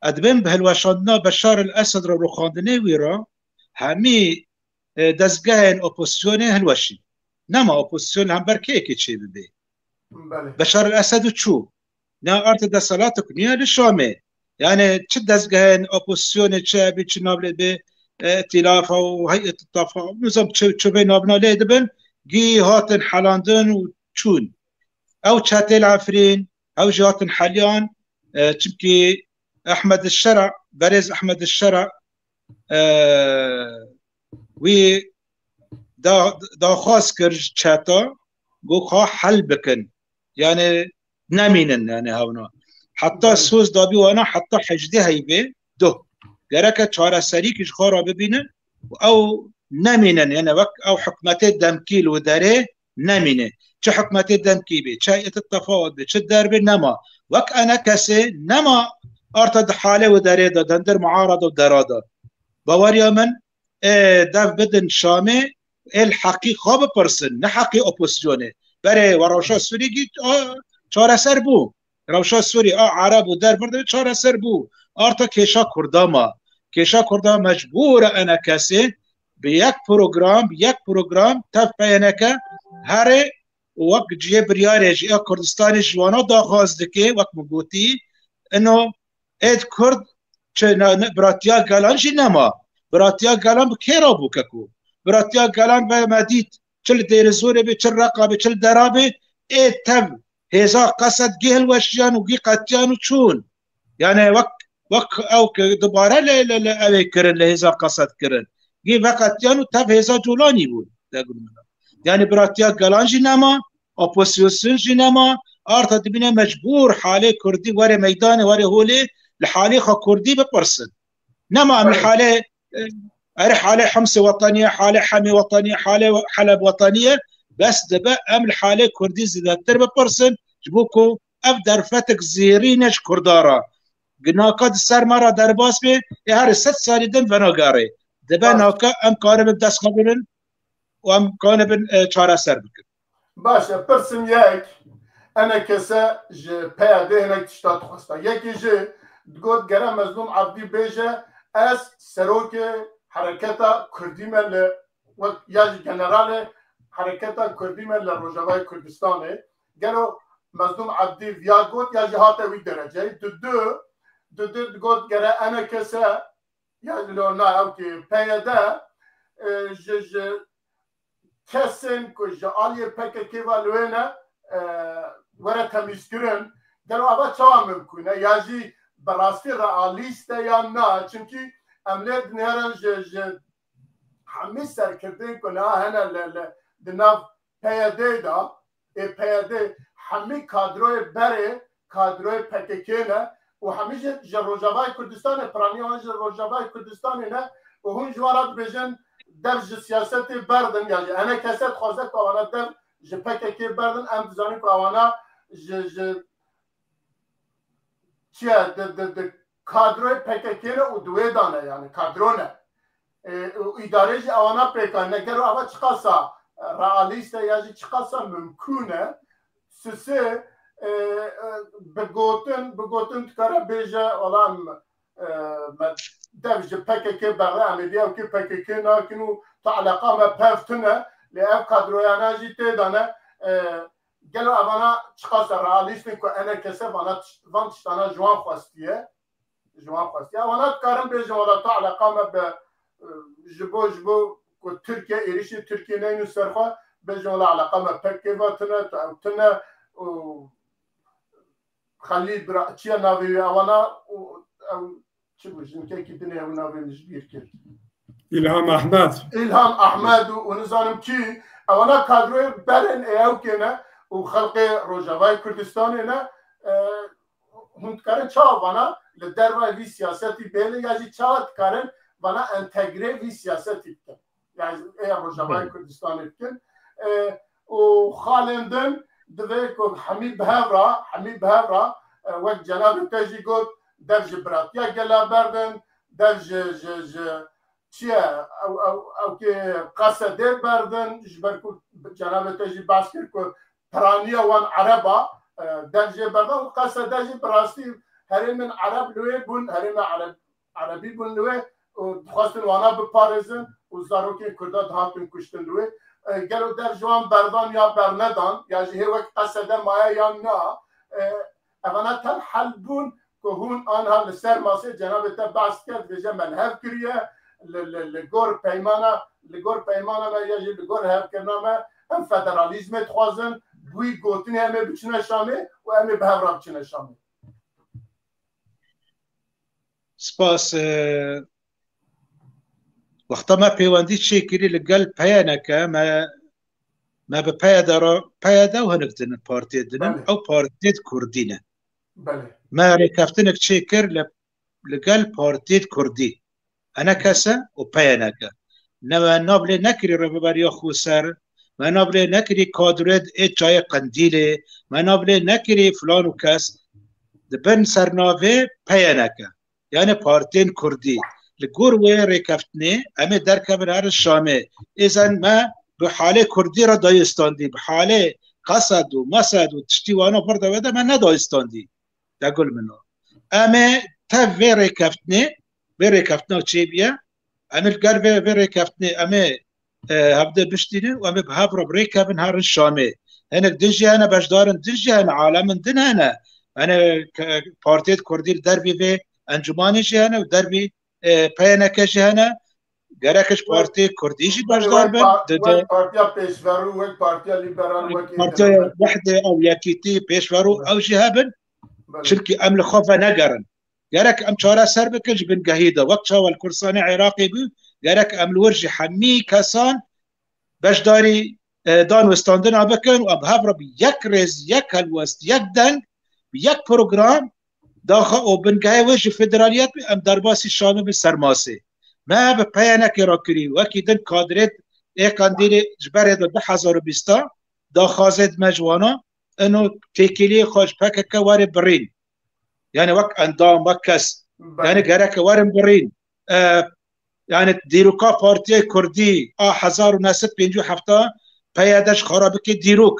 Ez dibêm bi hilweşandina Beşar el Esed re, rûxandinê wî re, hemî, e, dezgehên opozisyonê hilweşîn. Nema opozisyon li hember kê yekê çêbibe. Belê. Beşar el Esed û çû. Ne artê desthilatê ku niye li Şamê. Yani çi dezgehên opozisyonê çi ebî, çi navlê bê, e, îtîlafa û heyet tafa, nizam çi, çi vê navna lê dibin, gî hatin helandin û çûn. Ew çetê li Efrîn, ew jî hatin heliyan, e, çimkî Ehmed Şera, berêz Ehmed Şera, e, wî da-, daxwaz kir ji çeta, got, xwe hel bikin. Yani nemînin, yani hewna. Heta Belê. Soz dabî wana heta hejdê heyvê, duh. Gereke çareserî ki ji xwe re bibînin û ew nemînin, yani wek ew hikûmetê demkî li derê nemîne. Çi hikûmetê demkî bê, çi heyetê tefawet bê, çi derbê nema. Wek enekesê nema arta di halê û derê de, di hundir muarada û dera de. Baweriya min, ê, dev bidin Şamê, ê li heqî xwe bipirsin, ne heqî opozisyonê. Berê we rewşa Sûrî gî, a, çareser bû. Rewşa Sûrî a Ereb û dervir de çareser bû. Arta kêşa Kurda ma. Kêşa Kurda mecbûr e enekesê bi yek program, bi yek program tev P Y N K herê û wek cihê biryarê ji ya Kurdistanê ji wana daxwaz dike, wek min gotî, ino êd Kurd çi ne, ne, biratiya gelan jî nema. Biratiya gelan bi kê re bû keko? Biratiya gelan ve me dît, çi li Dêrizorê bê, çi li Reqa bê, çi li Dera bê, ê tev hêza Qesed gî hilweşiyan û gî qetiyan û çûn. Yani wek, wek ew ki dubare li, li, li ewê kirin, li hêza Qesed kirin. Gî veqetiyan û tev hêza Colanî bûn. Yani biratiya gelan jî nema, opozisyon jî nema, arta dibîne mecbûr halê Kurdî were meydanê, were holê, li halê xwe Kurdî bipirsin. Nema em li Belê. Halê, e, erê halê Himsê wetaniye, halê Hemê wetaniye, halê Heleb wetaniye, bes dibe em li halê Kurdî zêdetir bipirsin, ji bo ku ev derfetek zêrîn e ji Kurda re. Ginaka di ser me re derbas bê, ê herê sed salî din venagerê. Dibe Baş. Naka em karibin dest xwe birin û em karibin, e, çareser bikin. Baş e, pirsim yek, enekese ji P Y D hinek tişta dixwesta. Yekî jî digot gere Mezlûm Ebdî bêje, ez serokê hereketa Kurdî me li, wek ya jî generalê hereketa Kurdî me li Rojavayê Kurdistanê. Gelo Mezlûm Ebdî viya got ya jî hate wî dereceyê? Dudu, dudu digot gere enekese ya jî lo na ew ki P Y D, e, ji, ji kesên ku ji aliyê P K K ve li wê ne, e, were temîzkirin, gelo ava çawa mimkûn e? Ya jî bi rastî realîst e yan na? Çimkî em lê dinêrin ji, ji hemî serkirdên ku niha hene li, li, di nav P Y D de, ê P Y D hemî kadroyê berê, kadroyê P K K ne û hemî jî ji Rojavayê Kurdistanê, piraniya wan ji Rojavayê Kurdistanê ne û hûn ji wan re dibêjin dev ji siyasetê berdin, ya jî enekese dixwaze ku ewana dev ji P K K berdin, em dizanin ku ewana ji, ji çi ye, di, di, di kadroyê P K K ne û di wê de ne, yani kadro ne. E, û îdarê jî ewana pêkan ne. Gelo ava çiqasa, e, realîst e ya jî çiqasa mimkûn e? Sisê, e, e, bi gotin, bi gotin dikare bêje, wala em, e, me dev ji P K K bere, em ê vî ew kê P K K nakin û tu eleqa me pev tune, lê ev kadroyana jî tê de ne. E, gelo evana çiqasa realîst in ku enekese vana tiş-, van tiştana ji wan xwestiye? Ji wan xwestiye. Ewana dikarin bêjin, wala tu eleqa me bi, e, ji bo, ji bo ku Tirkiye, êrişê Tirkiye neynin ser xwe, bêjin, wala eleqa me P K K ve tune, tu ew tune û Xelîl bira, çi ye navê wî? Ewana û ew çi bû? Jinkekî dinê ew navê min ji bîr kir. Îlham Ehmed. Îlham Ehmed û, û nizanim kî, ewana kadroyê berên ê ew kê ne û xelkê Rojavayê Kurdistanê ne, e, hûn dikarin çawa vana li dervayê vî siyasetî bênin ya jî çawa dikarin vana entegrê vî siyasetî bikin? Yani ê Rojavayê Kurdistanê bikin. E, û xalên din divê ku hemî bi hev re, hemî bi hev re, e, wek cenabê te jî got, dev ji biratiya gela berdin, dev ji, ji, ji çi ye? Ew, ew, ew kê Qesedê berdin, ji ber ku cenabê te jî behs kir ku piraniya wan Ereba, e, dev jê berdan û Qesede jî bi rastî herêmên Ereb li wê bûn, herêmê Ereb, Erebî bûn li wê û dixwestin wana biparêzin û zarokên Kurda dihatin kuştin li wê. E, gelo dev ji wan berdan ya bernedan, ya jî hê wek Qesede maye yan na? E, Evana tev hel bûn ku hûn anha li ser masê cenabê te behs dike, dibêje me li hev kiriye, li, li, li gor peymana, li gor peymana me ya jî li gor hevkirina me em federalîzmê dixwazin, bi wî gotinê em ê biçine Şamê û em ê bi hev re biçine Şamê. Spas. E, wexta me pêwendî çêkirî li gel P Y N K, me, me bi P Y D re, P Y D û hinek din partiyê din in, Belê. ew partiyê kurdî ne. Belê. Me rêkeftinek çêkir li, li gel partiyê kurdî. Ene kese û P Y N K. Ne me nav lê nekirî rêveberiya xweser, me nav lê nekirî kadrê ê çayê Qendîlê, me nav lê nekirî filan û kes. Di bin sernavê P Y N K. Yani partiyên kurdî. Li gor wê rêkeftinê em ê derkevin herin Şamê. Êzen me bi halê kurdî re dayistandî, bi halê Qesed û Mesed û tiştî wana vir de wê de me nedayistandî. Degul min o. Em ê tev vê rêkeftinê, vê rêkeftina çêbûye, em ê li gel vê, vê rêkeftinê em ê, e, hevdê biştînin û em ê bi hev re bi rêkevin herin Şamê. Hinek din jî hene, beşdarên din jî hene, alemên din hene. Hene ke-, partiyê kurdî li dervî vê encûmanê jî hene û dervî, e, P Y N K jî hene. Gerek ji Wek, partiyê kurdî jî wek beşdar bin. pa-, Di, di wek partiya pêşverû, wek partiya liberal, wek Partiya êdî. Wehdê ew yekîtî pêşverû Belê. ew jî hebin. Belê. Çimkî em li xwe venegerin. Gerek em çareser bikin ji bingehî de. Wek çawa li Kurdistanê Iraqê bû, gerek em li wir jî hemî kesan beşdarî, e, dan westandina bikin û em hev re bi yek rêz, yek helwest, yek deng, bi yek program daxa û bingehê wê ji federaliyet bî, em derbasî Şamê bin ser masê. Me bi P Y N K re kirî, wekî din kadrê ê Qendîlê ji berê de du hezar û bîst daxwazê dime ji wana, ino têkiliyê xwe ji P K K were birîn. Yani wek endam, wek kes. Belê. Yani gerek werin birîn. E, yani dîroka Partiya Kurdî a hezar û neh sed pêncî û heft a P Y D ji xwe re bike dîrok.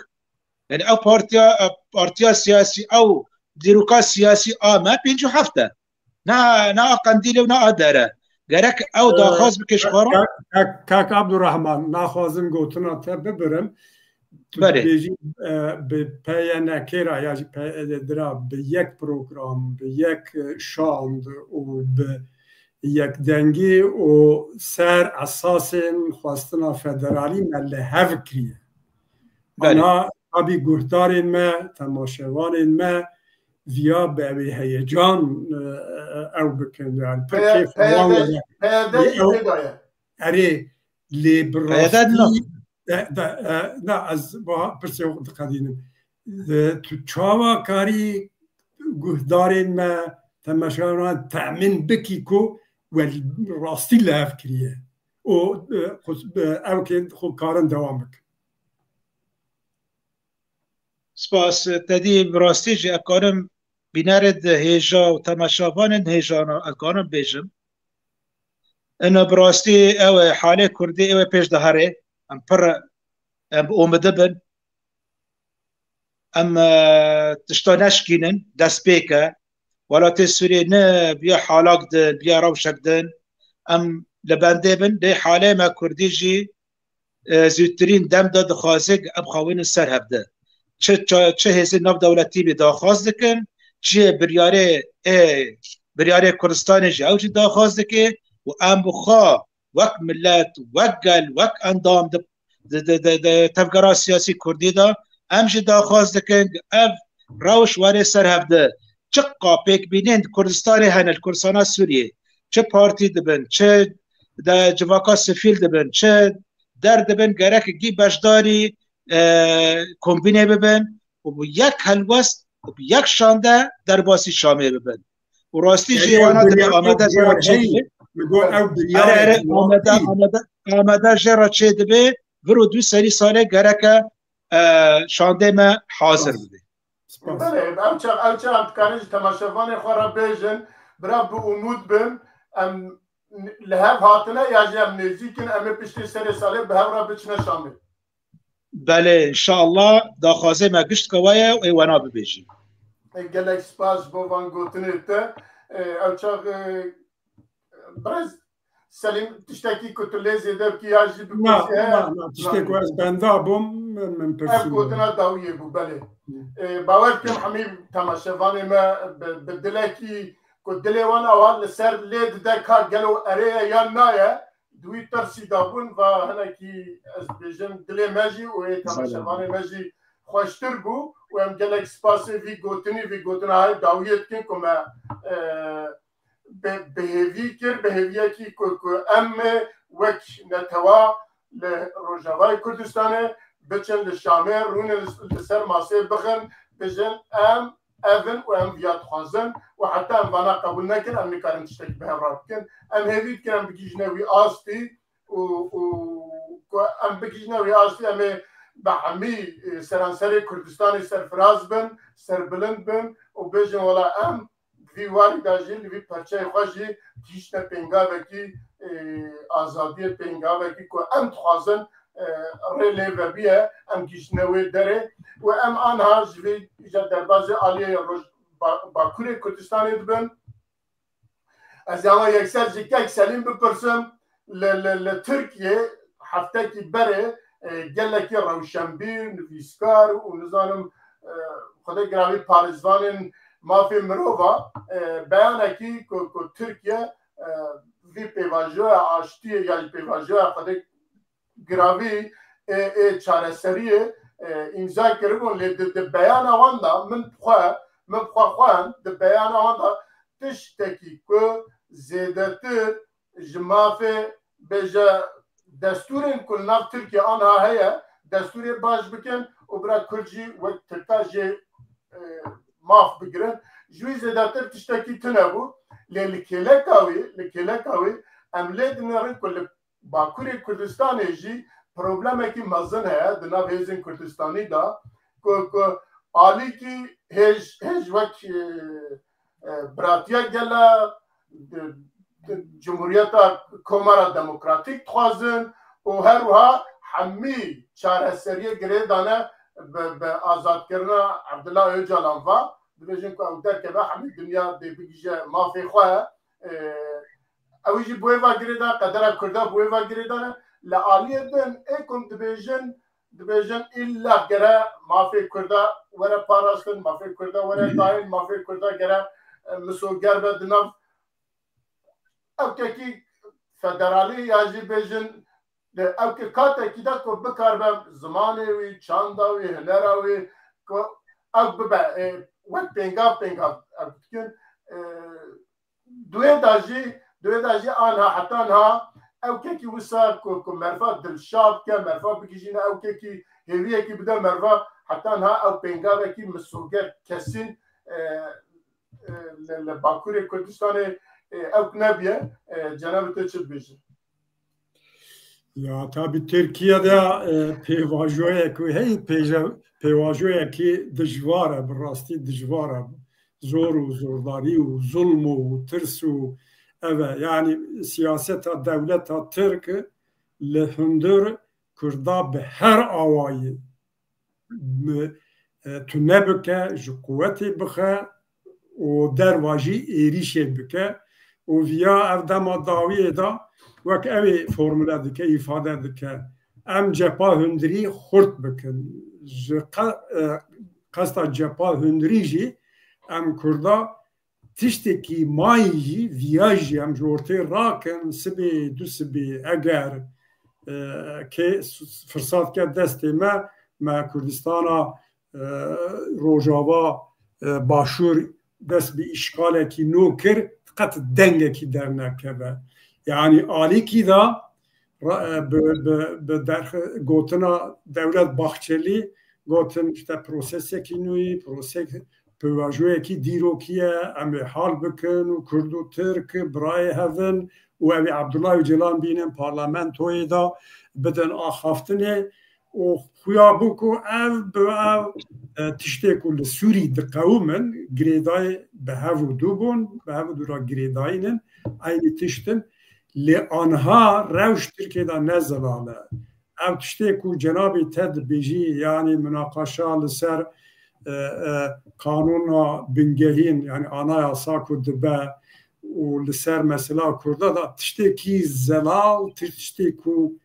Yani ew partiya, e, partiya siyasî, ew dîroka siyasî a me pêncî û heft e. Na, na a Qendîlê û na a dere. Gerek ew Ee, daxwaz bike ji xwe re. Kak, Kak, Kak Abdurrahman, naxwazim gotina te bibirim. Tu Belê. dibêjî, e, bi P Y N K ra ya jî P Y D ra bi yek program, bi yek, e, şand û bi yekdengî û ser esasên xwestina federalî me li hev kiriye. Belê. Ana tabî guhdarên me, temaşevanên me viya bi evê heyecan, e, e, ew bikin. Yani pir P Y D, kêf wan were. P Y D Lê jî ew, tê de ye. Erê, lê bi P Y D rastî, no. de, de, e, na, ez ba, pirsê diqedînim. E, tu çawa karî guhdarên me, temaşevanên temin bikî ku we rastî li hev kiriye? Û, e, xwe, e, ew kê xwe karin dewam bikin. Spas, te dî bi rastî jî ez karim bînerê di hêja û temaşevanên hêjana ez karim bêjim. Ina bi rastî ew e, halê Kurdî ew ê pêş de here. Em pir, em bi omide bin. Em, e, tişta neşkînin, destpêk e. Welatê Sûriyê ne biya halak din, biya rewşek din. Em li bendê bin, lê halê me Kurdî jî, e, zûtirîn dem de dixwaze em xwe wînin ser hev de. Çi ça-, çi hêzên navdewletî bî daxwaz dikin, çi biryarê, ê, biryarê Kurdistanê jî ew jî daxwaz dike û em bi xwe wek milet, wek gel, wek endam di, di, di, di, di tevgera siyasî Kurdî de em jî daxwaz dikin ev rewş were ser hev de. Çiqa pêkbînên di Kurdistanê hene, li Kurdistana Sûriyê, çi partî dibin, çi de civaka sivîl dibin, çi der dibin, gerek gî beşdarî, e, kombînê bibin û bi yek helwest û bi yek şande derbasî Şamê bibin. Û rastî jî Yani ew wana dibe biryar, ew amade jê re biryar çê hey, dibe. Li gor ew biryarê Erê, erê, amade, wextî. Amade, amade jê re çê dibe. Vir û du serî salê gereke, e, şandê me hazir Spas. bibe. Spas. Belê, ew çax, ew çax em dikarin ji temaşevanê xwe re bêjin, bira bi umûd bin, em li hev hatine ya jî em nêzîk in, em ê piştî serê salê bi hev re biçine Şamê. Belê, înşallah daxwazê me gişt ke we ye û ê wena bibêjin. Gelek spas ji bo van gotinê te. Ew çax birêz Selîm, tiştekî ku tu lê zêde bikî ya jî bipirsiye? Na, na, tiştê ku ez benda bûm, min pirsî. Ev gotina dawiyê bû, belê. Bawer dikim hemî temaşevanê me bi dilekî ku dilê wan awa li ser lê dide ka gelo erê ye yan na ye, di wî tirsî de bûn, va hinekî ez dibêjim dilê me jî û ê temaşevanê me jî xweştir bû û em gelek spasê vî gotinî, vî gotina hay dawiyê dikin ku me bi hêvî kir, bi hêviyekî ku, ku em wek netewa li Rojavayê Kurdistanê biçin li Şamê, rûnê li ser masê bixin, bijin em ev in û em viya dixwazin û heta em vana qebûl nekin, em nikarin tiştekî bi hev re bikin. Em hêvî dikin em bigihîjine wî astî û, û ku em bigihîjine wî astî, em ê bi hemî seranserê Kurdistanê serfiraz bin, serbilind bin û bêjin wela em di vî warî de jî li vî perçeyê xwe jî gihîştine pêngavekî, e, azadiyê, pêngavekî ku em dixwazin, e, rê lê vebiye, em gihîştine wê derê û em anha ji vî îja derbazê aliyê roj-, ba-, Bakurê Kurdistanê dibin. Ez ê ama yekser ji kek Selîm bipirsim, li, li, li Tirkiyê heftekî berê, e, gelekî rewşenbîr, nivîskar û nizanim, e, xwedê giravî parêzvanên mafê mirova, e, beyanekî ku, ku Tirkiye, e, vî pêvajoya aştiyê ya jî pêvajoya xwedê giravî ê, ê çareseriyê, e, îmza kiribûn, lê di, di beyana wan de min xwe, min xwe xwend, di beyana wan de tiştekî ku zêdetir ji mafê, bêje, destûrên ku li nav Tirkiye anha heye, destûrê baş bikin û bira Kurd jî wek Tirka jê, e, maf bigirin. Ji wî zêdetir tiştekî tune bû. Lê li kêleka wî, li kêleka wî em lê dinêrin ku li Bakurê Kurdistanê jî problemekî mezin heye di nav hêzên Kurdistanî de ku, ku alîkî hêj, hêj wek, e, e, biratiya gela, di, di Cumhuriyeta Komara Demokratîk dixwazin û her wiha hemî çareseriyê girêdane bi, bi azadkirina Abdullah Ocalan ve. Dibêjin ku ew derkeve, hemî dinya dê bigihîje mafê xwe. E, ew jî bi wê ve girêdan, qedera Kurda bi wê ve girêdan e. Li aliyê din ê ku em dibêjin, dibêjin îlla gere mafê Kurda were parastin, mafê Kurda were dayîn, mafê Kurda gere, e, misoger be di nav ew kekî federalî ya jî bêjin, ew ke katekî de ku bikaribe zimanê wî, çanda wî, hunera wî, ku ew bibe, e, wek pêngav, pêngav ew dikin. E, Di wê de jî, di wê de jî anha, heta niha ew kekî wisa ku, ku meriva dilşa bike, meriva bigihîjîne ew kekî hêviyekî bide meriva, heta niha ew pêngavekî misoger kesîn, e, e, li, li Bakurê Kurdistanê, e, ew nebiye, e, cenabê te çi dibêjin? Ya, tabî Tirkiye de, e, pêvajoyek wê heye, pêje-, pêvajoyekî dijwar e, bi rastî dijwar e. Zor û zordarî û zulm û tirs û ev e. Yanî siyaseta dewleta Tirk li hundir Kurda bi her awayî, e, tune bike, ji quwetê bixe û derva jî êrîşê bike û viya ev dema dawiyê de wek ew ê formule dike, îfade dike, em cepha hundirî xurt bikin. Ji qe-, e, qesta cepha hundirî jî em Kurda tiştekî mayî jî viya jî em ji ortê rakin, sibê, du sibê, eger, e, kê firsat ke destê me, me Kurdistana, e, Rojava, e, Başûr dest bi îşgalekî nû kir, qet dengekî dernekeve. Yanî alîkî de ra-, e, bi, bi, bi derx-, gotina Dewlet Bahçelî gotin, işte, prosesekî nûyî, prosek-, pêvajoyekî dîrokî ye, em ê hal bikin û Kurd û Tirk birayê hev in û ew ê Abdullah Ocalan bînin parlamentoyê de bidin axaftinê û xuya bû ku ev bi ev, e, tiştê ku li Sûrî diqewimin, girêdayî bi hev û dû bûn, bi hev û dû re girêdayîn in, eynî tişt in. Lê anha rewş Tirkiyê de ne zelal e. Ev tiştê ku cenabê te dibêjî, yanî minaqaşa li ser, e, e, kanûna bingehîn, yanî anayasa ku dibe û li ser mesela Kurda de tiştekî zelal, tiştê ku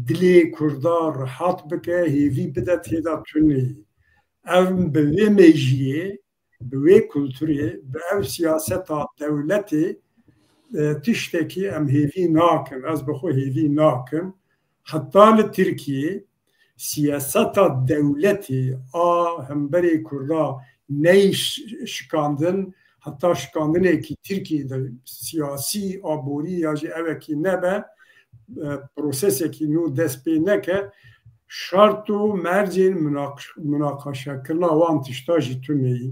dilê Kurda rihat bike, hêvî bide, tê de tune ye. Ev bi vê mêjiyê, bi wê kulturê, bi ev siyaseta dewletê, e, tiştekî em hêvî nakin. Ez bi xwe hêvî nakim. Heta li Tirkiyê siyaseta dewletê a hemberê Kurda neyê ş-, şikandin, heta şikandinekî Tirkiyê de siyasî, aborî ya jî evekî nebe, e, prosesekî nû dest pê neke, şert û mercên munaq-, munaqaşekirina wan tişta jî tune ye.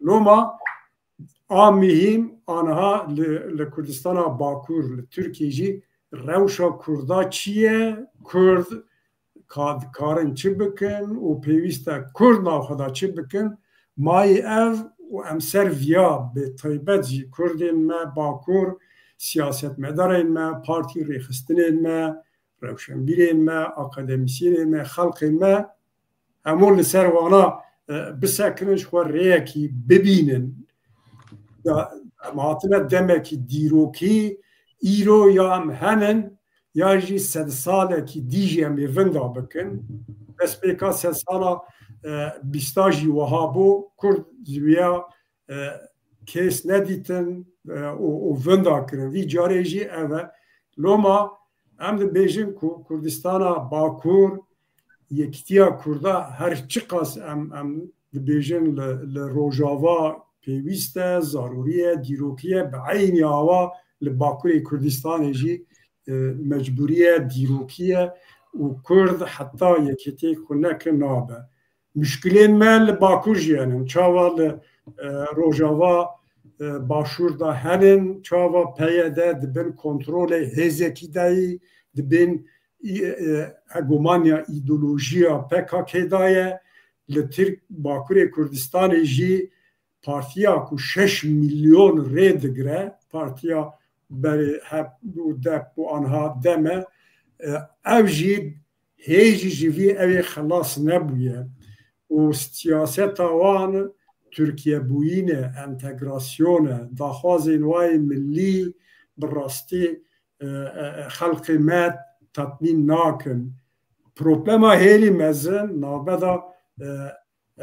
Loma a mihîm anha li, li Kurdistana Bakur, li Tirkiyê jî rewşa Kurda çi ye? Kurd ka dikarin çi bikin û pêwîst e Kurd navxwe de çi bikin? Mayî ev û em ser viya bi taybet jî Kurdên me Bakur, siyasetmedarên me, partî rêxistinên me, rewşenbîrên me, akademîsyenên me, xelkên me, hemû li ser wana, e, bisekinin, ji xwe rêyekî bibînin. Ya, em hatine demekî dîrokî, îro ya em henin, ya jî sedsalekî dî jî em ê vinda bikin. Destpêka sedsala, e, bîsta jî wiha bû, Kurd ji wîya, e, kes nedîtin, e, û, û vinda kirin. Vî carê jî ev e. Loma em dibêjin ku Kurdistana Bakur, yekîtiya Kurda her çiqas em, em dibêjin li, li Rojava pêwîst e, zarûrî ye, dîrokî ye, bi eynî awa li Bakurê Kurdistanê jî, e, mecbûrî ye, dîrokî ye û Kurd heta yekîtiyê xwe neke nabe. Muşkilên me li Bakur jî henin. Çawa li, e, Rojava, e, Başûr de henin, çawa P Y D di bin kontrolê hêzekî de yî, di bin î-, e, hegemoniya îdeolojiya P K K de ye. Li Tirk, Bakurê Kurdistanê jî partiya ku şeş milyon rê digire, partiya berê H P û DEP û anha DEM e, e, ev jî hê jî ji vî ew ê xelas nebûye û siyaseta wan Tirkiyebûyîn e, entegrasyon e, daxwazên wayê milî bi rastî, e, e, e, xelkê me tatmîn nakin. Problema hêlî mezin navbeda, e,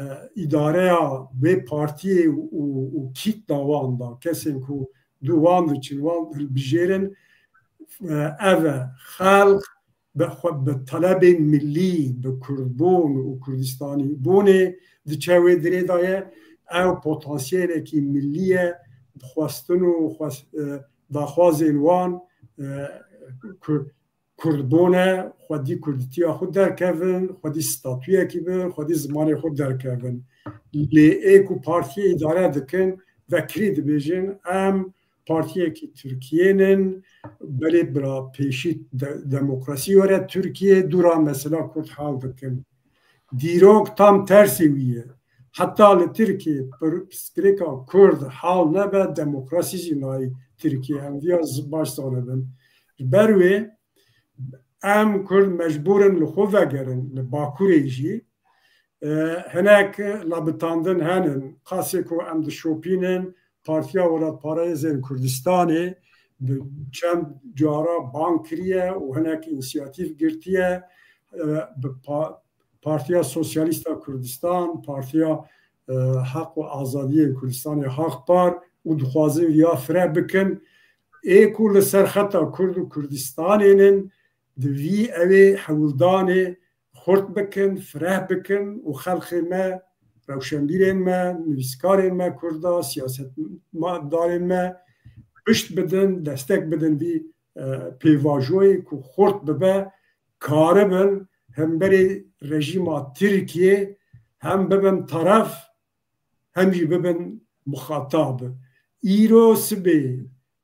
e, îdareya vê partiyê û, û kîtna wan da, kesên ku du wan diçin, wan hilbijêrin, e, ev e, xelk bi xwe, bi telebên milî, bi kurdbûn û kurdistanîbûnê diçe wê dirê de ye. Ew potansiyelekî milî ye, bi xwestin û xwes-, e, daxwazên wan, e, ku-, kurdbûn e, xwedî kurditiya xwe derkevin, xwedî statuyekî bin, xwedî zimanê xwe derkevin. Lê ê ku partiyê îdare dikin, vekirî dibêjin, em partiyekî Tirkiyê nin, belê bira pêşî de-, demokrasî were Tirkiyê, dûra mesela Kurd hal dikin. Dîrok tam tersê wî ye. Heta li Tirkiyê pir-, pirsgirêka Kurd hal nebe, demokrasî jî nayê Tirkiyê. Em viya z-, baş zanibin. Ji ber wê em Kurd mecbûr in li xwe vegerin, li Bakurê jî. E, hinek labitandin henin. Qasê ku em dişopînin, Partiya Welatparêzên Kurdistanê bi çend cara bang kiriye û hinek însiyatîf girtiye. E, bi pa-, Partiya Sosyalîst a Kurdistan, Partiya, e, Heq û Azadiyên Kurdistanê, Haqpar, û dixwazin viya fire bikin. Ê ku li ser xeta Kurd û Kurdistanê nin, di vî ew ê hewldanê xurt bikin, fireh bikin û xelkê me, rewşenbîrên me, nivîskarên me Kurda, siyasetdarên me pişt bidin, destek bidin vî, e, pêvajoyê ku xurt bibe, karibin hemberî rejîma Tirkiyê hem bibin taraf, hem jî bibin muxatab. Îro sibê,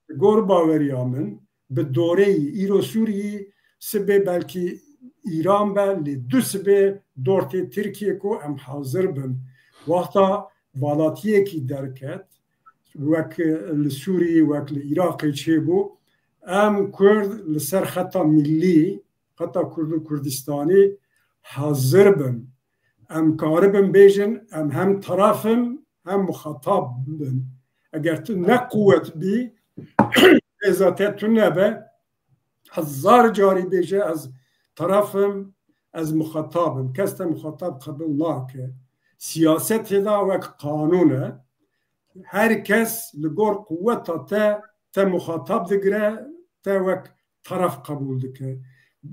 li gor baweriya min, bi doreyî îro Sûriyê, sibê belkî Îran be, lê du sibê dortê Tirkiyê ku em hazir bin. Wexta valatiyekî derket, wek li Sûriyê, wek li Iraqê çêbû, Em Kurd li ser xeta millî, xeta Kurd û Kurdistanî hazir bin. Em karibin bêjin, em hem taraf in, hem muxatab bin. Eger tu ne quwet bî, hêza te tune be, hezar carî bêje, ez taraf im, ez muxatab im. Kes te muxatab qebûl nake. Siyasetê de wek qanûn e. Her kes li gor quweta te, te muxatab digire, te wek taraf qebûl dike.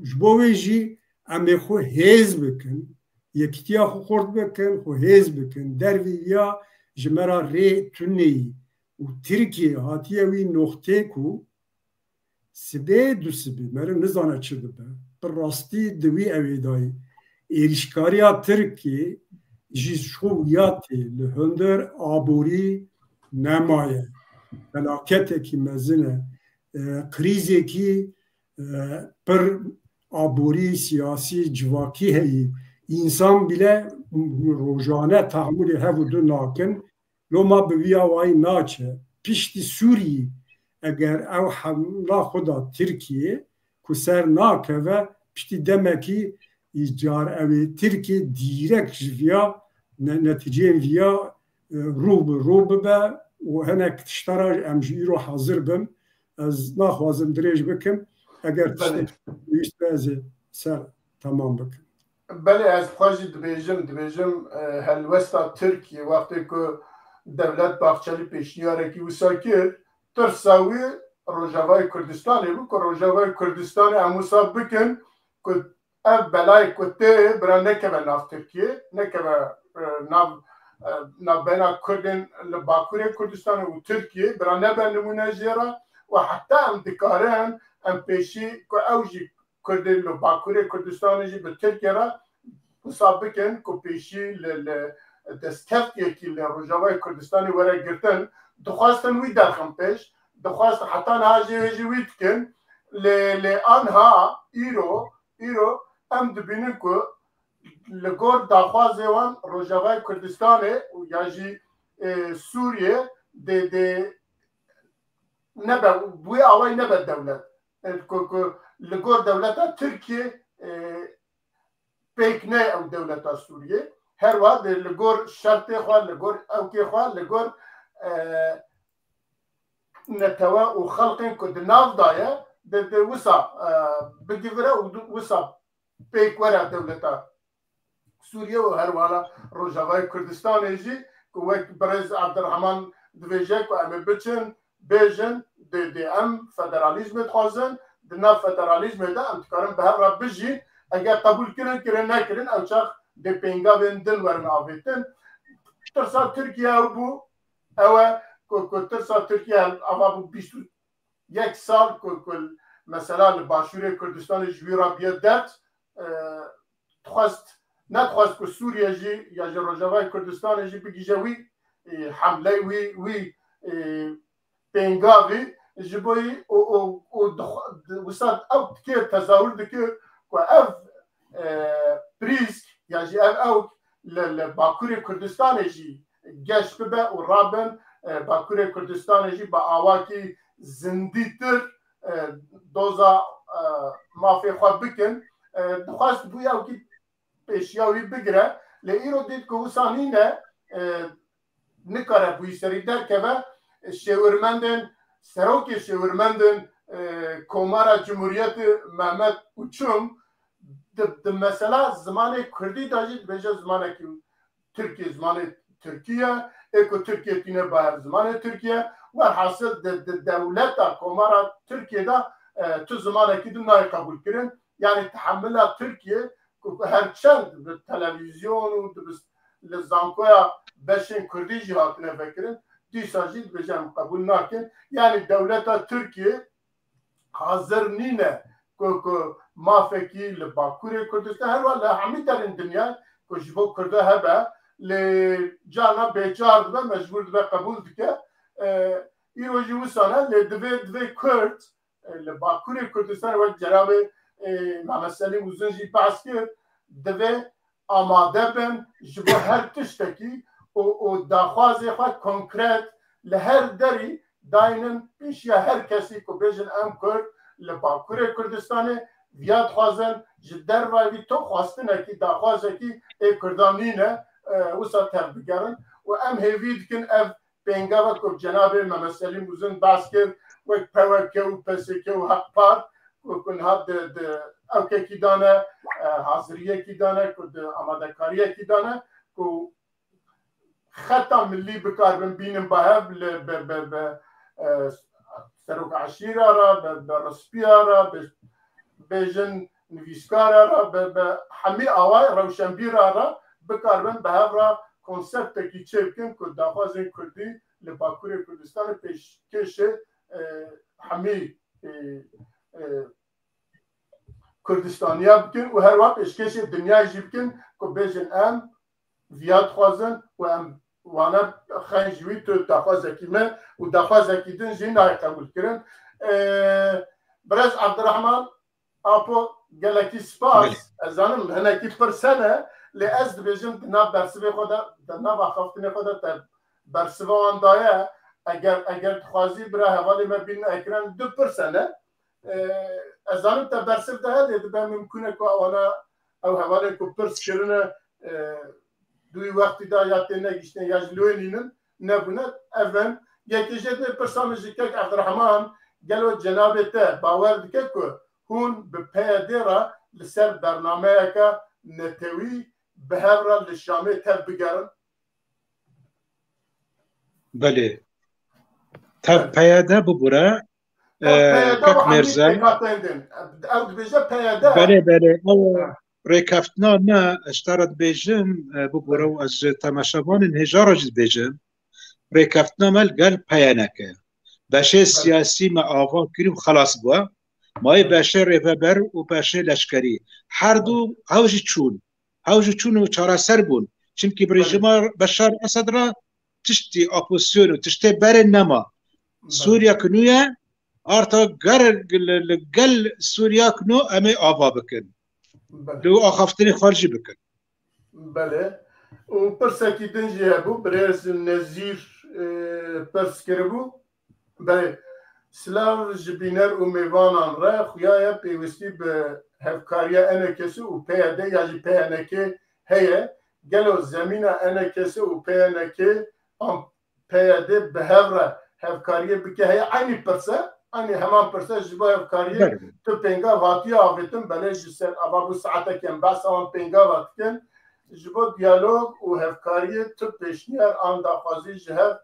Ji bo wê jî em ê xwe hêz bikin, yekîtiya xwe xurt bikin, xwe hêz bikin. Dervî ya ji me re rê tuneyî û Tirkiye hatiye wî noxtê ku sibê du sibê, meriv nizane çi bibe. Bi rastî di wî ewê dayî. Êrîşkariya Tirkiyê jî ji xwe wiya tê, li hundir aborî nemaye. Felaketekî mezin e. E, krîzekî, e, pir aborî, siyasî, civakî heyî. Însan bile rojane tahamulê hev û du nakin. Loma bi vî awayî naçe. Piştî Sûriyê eger ew hemla xwe da Tirkiyê ku ser nakeve, piştî demekî îcar ew ê Tirkiyê dîrek ji viya ne-, netîceyên viya, e, rû bi rû bibe û hinek tişta re em ji îro hazir bin. Ez naxwazim dirêj bikim. Eger Belê. Tiştek pêwîst be ez ê ser temam bikim. Belê, ez xwe jî dibêjim, dibêjim, e, helwesta Tirkiyê wextê ku Devlet Bahçeli pêşniyarekî wisa kir, tirsa wî Rojavayê Kurdistanê bû ku Rojavayê Kurdistanê em wisa bikin ku ev belayê ku tê bira nekeve nav Tirkiyê, nekeve, e, nav, e, navbeyna Kurdên li Bakurê Kurdistanê û Tirkiyê, bira nebe nimûne jê re û heta em dikarin em pêşî ku ew jî Kurdên li Bakurê Kurdistanê jî bi Tirkiye re wisa bikin ku pêşî li, li destkeftiyekî li Rojavayê Kurdistanê were girtin, dixwestin wî derxin pêş, dixwestin heta niha jê wê jî wî dikin. Lê, lê anha îro, îro em dibînin ku li gor daxwazê wan Rojavayê Kurdistanê û ya jî, e, Sûriyê dê, dê nebe, bi wê awayî nebe dewlet. E, ku, ku li gor dewleta Tirkiyê, e, pêk ne ew dewleta Sûriyê. Her wa dê li gor şertê xwe, li gor ewkê xwe, li gor, e, netewe û xelqên ku di nav de ye, dê, dê wisa, e, bigivire û di-, wisa pêk were dewleta Sûriye û herwala Rojavayê Kurdistanê jî ku wek birêz Abdurrahman dibêje ku em ê biçin, bêjin, dê, dê em federalîzmê dixwazin, di nav federalîzmê de em dikarin bi hev re bijîn, eger qebûl kirin, kirin nekirin, ew çax dê pêngavên din werin avêtin. Tirsa Tirkiye ew bû, ew e ku, ku tirsa Tirkiye ava bû bîst û yek sal ku, ku mesela li Başûrê Kurdistanê ji wî re bûye dert, e, dixwest, nedixwest ku Sûriye jî ya ji Rojavayê Kurdistanê jî bigihîje wî, e, hemley wî, wî, e, pêngavî ji bo yî û, û, û dixwe-, di-, wisa ew dikir, tezahür dikir ku ev, e, prîsk ya jî ev ewk li, li Bakurê Kurdistanê jî geş bibe û rabin, e, Bakurê Kurdistanê jî bi awakî zindîtir, e, doza, e, mafê xwe bikin. E, dixwest bû ya wekî pêşiya wî bigire. Lê îro dît ku wisa nîne, e, nikare bûyî serî derkeve. Şêwirmendên, serokê şêwirmendên, e, Komara Cumhuriyetê Mehmet Uçum di, di mesela zimanê Kurdî de jî dibêje zimanekî Tirkî, zimanê Tirkî ye. Ê ku Tirkiye tîne bayer zimanê Tirkî ye. Werhasil di, di dewleta Komara Tirkiye de, e, tu zimanekî din nayê qebûl kirin. Yani tehemila Tirkiye ku her çend bi televîzyon û di bis-, li zankoya beşên Kurdî jî hatine vekirin, dîsa jî dibêje em qebûl nakin. Yani dewleta Tirkiye hazir nîne ku, ku mafekî li Bakurê Kurdistan, her wa li hemî derên dinya ku ji bo Kurda hebe, lê carna bêçar dibe, mecbûr dibe, qebûl dike. E, îro jî wisa ne, lê divê, divê Kurd, e, li Bakurê Kurdistanê wek cenabê, e, Mehmet Selîm Uzun jî behs kir, divê amade bin ji bo her tiştekî û, û daxwazê xwe konkret li her derî daynin pêşiya her kesî ku bêjin em Kurd li Bakurê Kurdistanê viya dixwazin, ji dervayî vî tu xwestinekî, daxwazekî ê Kurdan nîne, e, wisa tev bigerin û em hêvî dikin ev pêngava ku cenabê Mehmet Selîm Uzun behs kir, wek P W K û P S K û Hak Par, ku, ku niha di, di ewkekî dane, e, haziriyekî dane, ku di amadekariyekî dane, ku xeta milî bikaribin bînin ba hev li bi, bi, bi, e, serok eşîra re, bi, bi rispiya re, bi bêjin nivîskara re, bi, bi hemî awayê rewşenbîra re bikaribin bi hev re konseptekî çêbikin ku daxwazên Kurdî li Bakurê Kurdistanê pêşkêşê, e, hemî, e, e, Kurdistaniya bikin û her wiha pêşkêşê dinyayê jî bikin ku bêjin em viya dixwazin û em wane xeyn ji wî tu daxwazekî me û daxwazekî din jî nayê qebûlkirin. E, Birêz Abdurrahman, Apo, gelekî spas. Belê. Ez zanim hinekî pirs hene, lê ez dibêjim di nav bersivê xwe de, di nav axaftinê xwe de te bersiva wan daye. Eger, eger dixwazî bira hevalê me bînin ekran, du pirs hene. E, ez zanim te bersiv daye, lê dibe mimkûn e ku ewana, ew hevalên ku pirs kirine, e, di wî wextî de ya tê negihiştine ya ji li wê nînin, nebûne. Ev in. Yekê jê dê pirsa min ji kek Abdurrahman, gelo cenabê te bawer dike ku hûn bi P Y D re li ser bernameyeke netewî bi hev re li Şamê tev bigerin? Belê. Tev P Y D bibûre, Tev e, P Y D kek û hemî Mêrzen. Pêkhateyên din. Ew dibêje P Y D. Belê, belê. Ew Ha. rêkeftina me, ez ji te re dibêjim, e, bibûre û ez ji temaşevanên hêja re jî dibêjim. Rêkeftina me li gel P Y N K. Beşê Belê. siyasî me ava kir û xelas bû. Mayê Belê. beşê rêveber û beşê leşkerî. Her du hew jî çûn. Hew jî çûn û çareser bûn. Çimkî bi Belê. rejîma Beşar Esed re tiştî opozîsyon û tiştê berê nema. Belê. Sûriya ki nû ye, arta ger li, li gel Sûriya ki nû em ê ava bikin. Belê. Li axaftinê xwe jî bikin. Belê. Û pirsekî din jî hebû, birêz Nezîr, e, pirs kiribû. Belê. Silav ji bîner û mêvanan re. Xuya ye pêwîstî bi hevkariya E N K S û P Y D ya jî P Y N K heye. Gelo zemîna E N K S û P Y N K an P Y D bi hev re hevkariyê bike heye? Eynî pirse, eynî heman pirse ji bo hevkariyê Belê. tu pêngav hatiye avêtin, belê ji ser ava bû saetekê em behsa wan pêngava dikin. Ji bo diyalog û hevkariyê tu pêşniyar an daxwazî ji hev,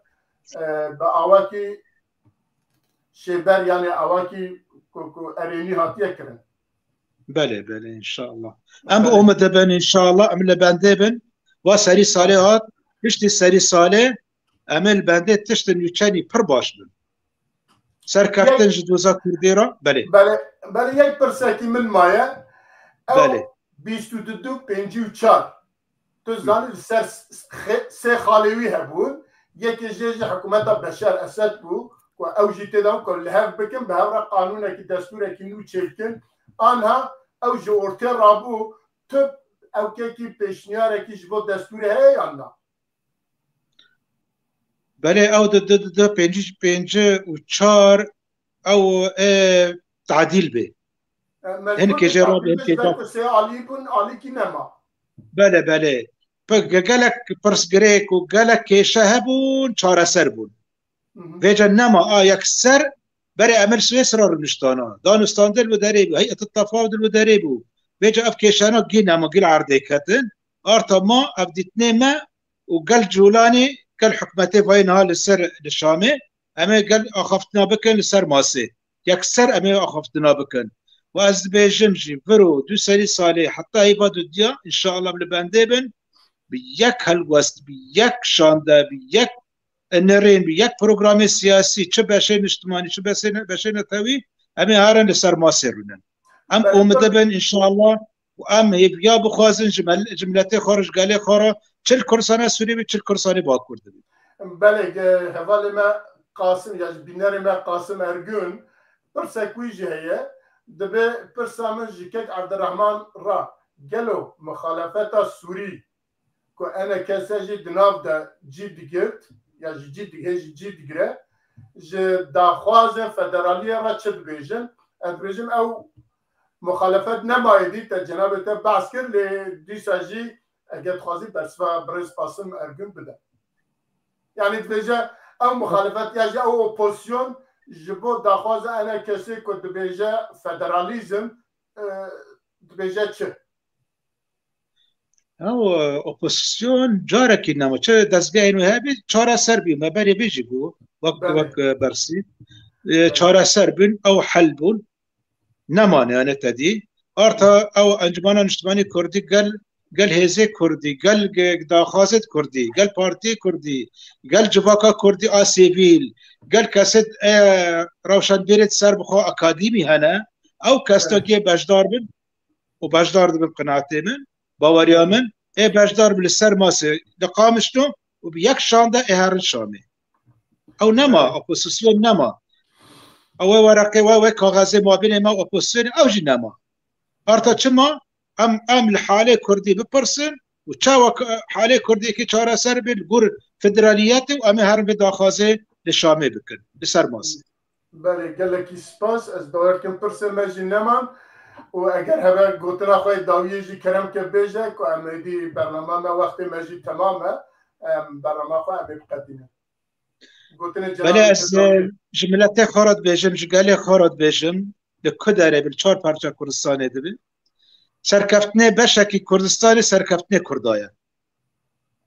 e, bi awakî şêber, yanî awakî ku, ku erênî hatiye kirin. Belê, belê, înşallah. Em bi Belê. omide bin, înşallah, em li bendê bin. Wa serî salê hat, piştî serî salê, em ê li bendê tiştin nûçenî pir baş bin. Serkeftin Yek ji doza Kurdî re, belê. Belê, belê, yek pirsekî min maye. Ew Belê. bîst û du, pêncî û çar. Tu zanî li ser s-, s-, xê-, sê xalê wî hebûn. Yekê jê ji hikûmeta Beşar Esed bû, ku ew jî tê de ku li hev bikin, bi hev re qanûnekî, destûrekî nû çêbikin. Anha ew ji ortê rabû, tu ewkekî pêşniyarekî ji bo destûrê heye yan na? Belê, ew di du, di du, pêncî, pêncî û çar ew ê tadîl bê. E, Hin mecbûr kêjê bê, rabê, hin tadîl bê, kêjê ji ber ku sê alî bûn, alîkî nema. Belê, belê. Pe-, ge-, gelek pirsgirêk û gelek kêşe hebûn, çareser bûn. Hı hı. Vêca nema, a yekser berê em li Swêsra rûniştana. Danûstandin li derê bû, heyet tefawdin li derê bû. Vêca ev kêşana gî nema, gî li erdê ketin. Arta ma ev dîtinê me û gel Colanê, gel hikûmetê vayê niha li ser, li Şamê, em ê gel axaftina bikin li ser masê. Yekser em ê axaftina bikin. Û ez dibêjim jî, vir û du serî salê heta hêva dudiya, înşallah em li bendê bin, bi yek helwest, bi yek şande, bi yek nerên, bi yek programê siyasî, çi beşê niştimanî, çi beşê ne-, beşê netewî, em ê herin li ser masê rûnin. Em Belê, omide bin, înşallah, û em hêviya bixwazin ji mel-, ji miletê xwe re, ji gelê xwe re, çi li Kurdistanê Sûrî be, çi li Kurdistanê Bakur de be. Belê, ge-, hevalê me Qasim, ya ji bînerê me Qasim Ergün, pirsek wî jî heye. Dibe pirsa min ji kek Evdirehman re, gelo muxalefeta Sûrî ku E N K S jî di nav de cî digirt, ya ji cî dig-, hê jî cî digire, ji daxwazê federaliyê re çi dibêjin? Ez dibêjim ew muxalefet nemayê dî te cenabê te behs kir, lê dîsa jî eger dixwazî bersiva birêz Qasim Ergün bide. Yani dibêje ew muxalefet ya jî ew opozisyon ji bo daxwaza ene kesê ku dibêje federalîzm, e, dibêje çi? Ew, e, opozisyon carekî nema. Çi dezgehên wê hebî çareser bî. Me berê vê jî bû. Wek, Belê. wek, e, bersî. E, çareser bûn, ew hel bûn. Nemane, yani te dî. Arta ew Encumena Niştimanî Kurdî gel, gel hêzê Kurdî, gel ge-, daxwazê Kurdî, gel partiyê Kurdî, gel civaka Kurdî a sivîl, gel kesê, e, rewşenbîrê ser bi xwe akademî hene. Ew kestakê beşdar bin û beşdar dibin qinaatê min, baweriya min, ê beşdar bi li ser masê li Qamişlo û bi yek şan de ê herin Şamê. Ew nema, opozisyon nema. Ew ê wereqê we, wê kaxezê mabînê me opozisyon, ew jî nema. Arta çima? Em, em li halê Kurdî bipirsin û çawa k-, halê Kurdî yekî çareser bê li gor federaliyetê û em ê herin vê daxwazê li Şamê bikin, li ser masê. Belê, gelekî spas. Ez bawer dikim pirsê me jî neman û eger heve gotina xwe yê dawiyê jî kerem ke bêje ku em êdî bernama me, wextê me jî temam e, em bernama xwe em ê biqedînin. Gotinê Belê, cenabê ez, te dawiyê. e, ji miletê xwe re dibêjim, ji gelê xwe re dibêjim, li ku derê bi li çar parça Kurdistanê dibe. Serkeftinê beşekî Kurdistanê serkeftinê Kurda ye.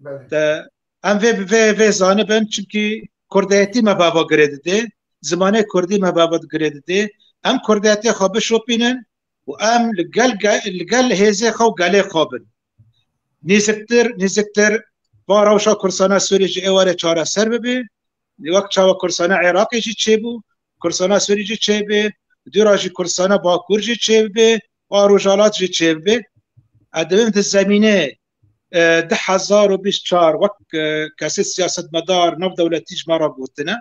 Belê. Te, em vê, vê, vê zanibin, çimkî kurdayetî me bava girê didê, zimanê kurdî me bava girê didê. Em kurdayetê xwe bişopînin û em li gel, ge-, li gel hêzê xwe û gelê xwe bin. Nêziktir, nêziktir ba rewşa Kurdistana Sûriyê ji êwarê çareser bibe. Wek çawa Kurdistana Iraqê jî çêbû, Kurdistana Sûriyê jî çêbe, dûra jî Kurdistana Bakur jî çêbe, a Rojhilat jî çêbe. Ez dibêm di zemînê, e, du hezar û bîst çar wek, e, kesê siyasetmedar navdewletî ji me re gotine.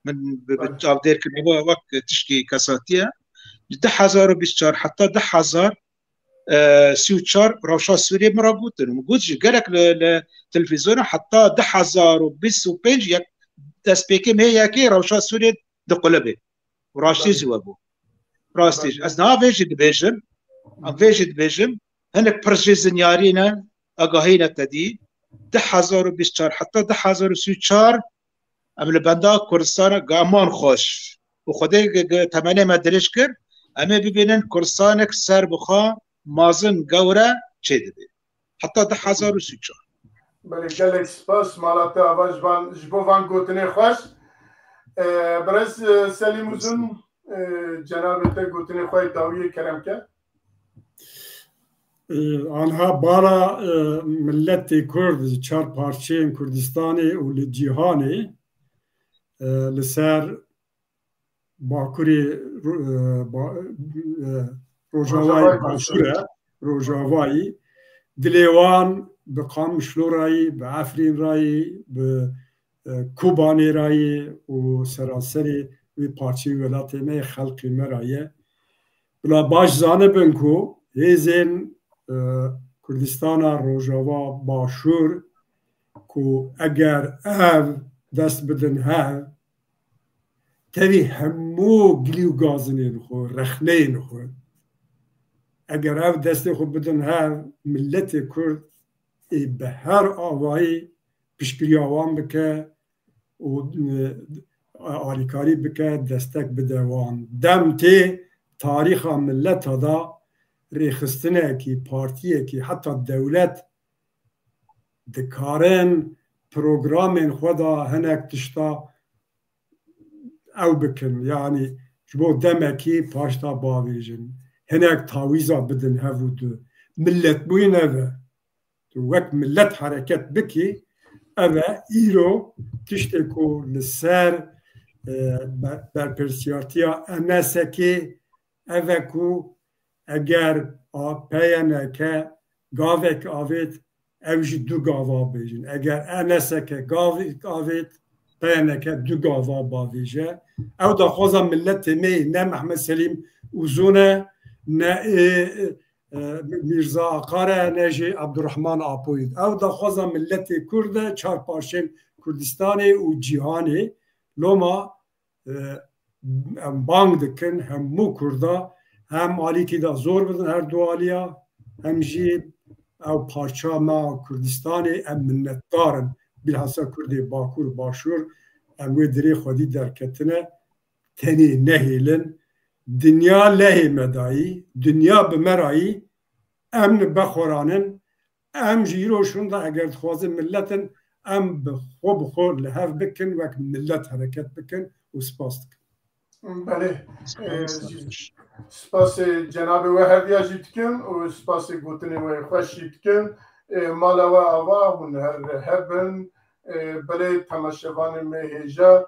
Min bi, bi çavdêr kirine wek tişkî kesatî ye. Ji du hezar û bîst çar heta du hezar, e, sî û çar rewşa Sûriyê min re gotin. Min got jî gelek li, li televîzyona heta du hezar û bîst û pênc yek destpêkê me yekê rewşa Sûriyê diqulibê. Û raştî jî we bû. Rastî jî. Ez niha vê jî dibêjim. Em vê jî dibêjim. Hinek pirs jî zinyarî ne, agahî ne te dî. Du hezar û bîst çar heta du hezar û sî û çar em li benda Kurdistana gaman xweş. Û Xwedê ge-, ge-, temenê me dirêj kir. Em ê bibînin Kurdistanek ser bi xwe mazin gewre çêdibe. Heta du hezar û sî û çar. Belê, gelek spas, mala te ava ji van, ji bo van gotinê xweş. E, birêz, e, Selîm Uzun, e, cenabê te gotinê xwe yê dawiyê kerem ke. E, anha bara, e, miletê Kurd ji çar parçeyên Kurdistanê û li cîhanê, e, li ser Bakurê Ro-, e, ba-, e, Rojavayê Rojavayê Başûr e, Başûr. Rojavayî. Dilê wan bi Qamişlo rayî, bi Efrîn rayî, bi, e, Kobanê rayî û seranserê wî parçeyê welatê me yê xelqê me ra ye. Bila baş zanibin ku hêzên, e, Kurdistana Rojava Başûr ku eger ev dest bidin hev, tevî hemû gilî û gazinên xwe, rexneyên xwe, eger ev destê xwe bidin hev, miletê Kurd ê bi her avayî piştgiriya wan bike û, e, alîkarî bike, destek bide wan. Dem tê tarîxa mileta da rêxistinekî, partiyekî, heta dewlet dikarin programên xwe de hinek tişta ew bikin. Yanî ji bo demekî paşta bavêjin. Hinek tawîza bidin hev û du. Miletbûyîn ev e. Tu wek milet hereket bikî, ev e îro tiştê ku li ser, e, be-, berpirsiyartiya N S K'ê ev e ku eger a P Y N K gavek avêt, ew jî du gava bêjin. Eger N S K gavek avêt, P Y N K du gava bavêje. Ew daxwaza miletê me ye, ne Mehmet Selîm Uzun e, ne, e, e, Mîrza Aqar e, ne jî Abdurrahman Apo ye. Ew daxwaza miletê Kurd e, çar parçeyên Kurdistanê û cîhanê. Loma e, em bang dikin hemû Kurda, hem alîkî de zor bidin her du aliya, hem jî ew parça me Kurdistanê, em minnetdar in. Bilhassa Kurdê Bakur, Başûr, em wê dirê xwedî derketine, tenê nehêlin. Dinya lehê me dayî, dinya bi me rayî, em li bexweranin, em ji îro şûnda eger dixwazin miletin, em bi xwe bi xwe li hev bikin, wek milet hereket bikin û spas dikin. Belê. Spasê cenabê we heviya jî dikim û spasê gotinê we xweş jî dikim. Mala we ava, hûn her hebin. Belê temaşevanê me hêja.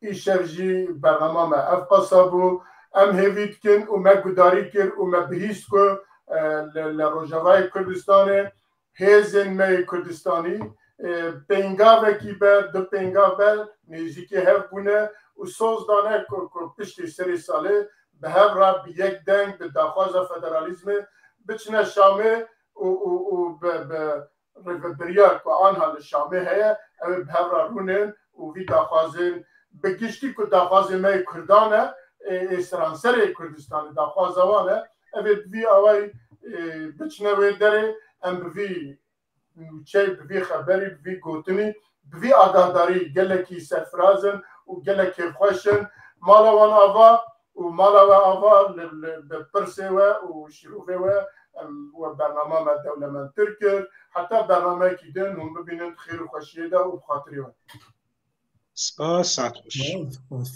Îşev jî bernama me ev qasa bû. Em hêvî dikin û me gudarî kir û me bihîst ku, e, li, li Rojavayê Kurdistanê hêzên me yê Kurdistanî, e, pêngavekî be, du pêngav be, nêzîkî hev bûne û soz dane ku, ku piştî serê salê bi hev re bi yek deng, bi daxwaza federalîzmê biçine Şamê û, û, û bi, bi rêvebiriya ku anha li Şamê heye, ew ê bi hev re rûnên û vî daxwazên bi giştî ku daxwazê me yê Kurdan e, ê, ê seranserê Kurdistanê daxwaza wan e, ev ê bi vî awayî, e, biçine wê derê, em bi vî nûçeyê, bi vî xeberî, bi vî gotinî, bi vî agahdarî gelekî serfiraz in û gelek kêfxweş in. Mala wan ava û mala we ava li, li, bi pirsê we û şîrovê we, em, we bernama me dewlemendtir kir. Heta bernameyekî din hûn bibînin di xêr û xweşiyê de û bi xatirê we. Spas, saet xweş. Spas.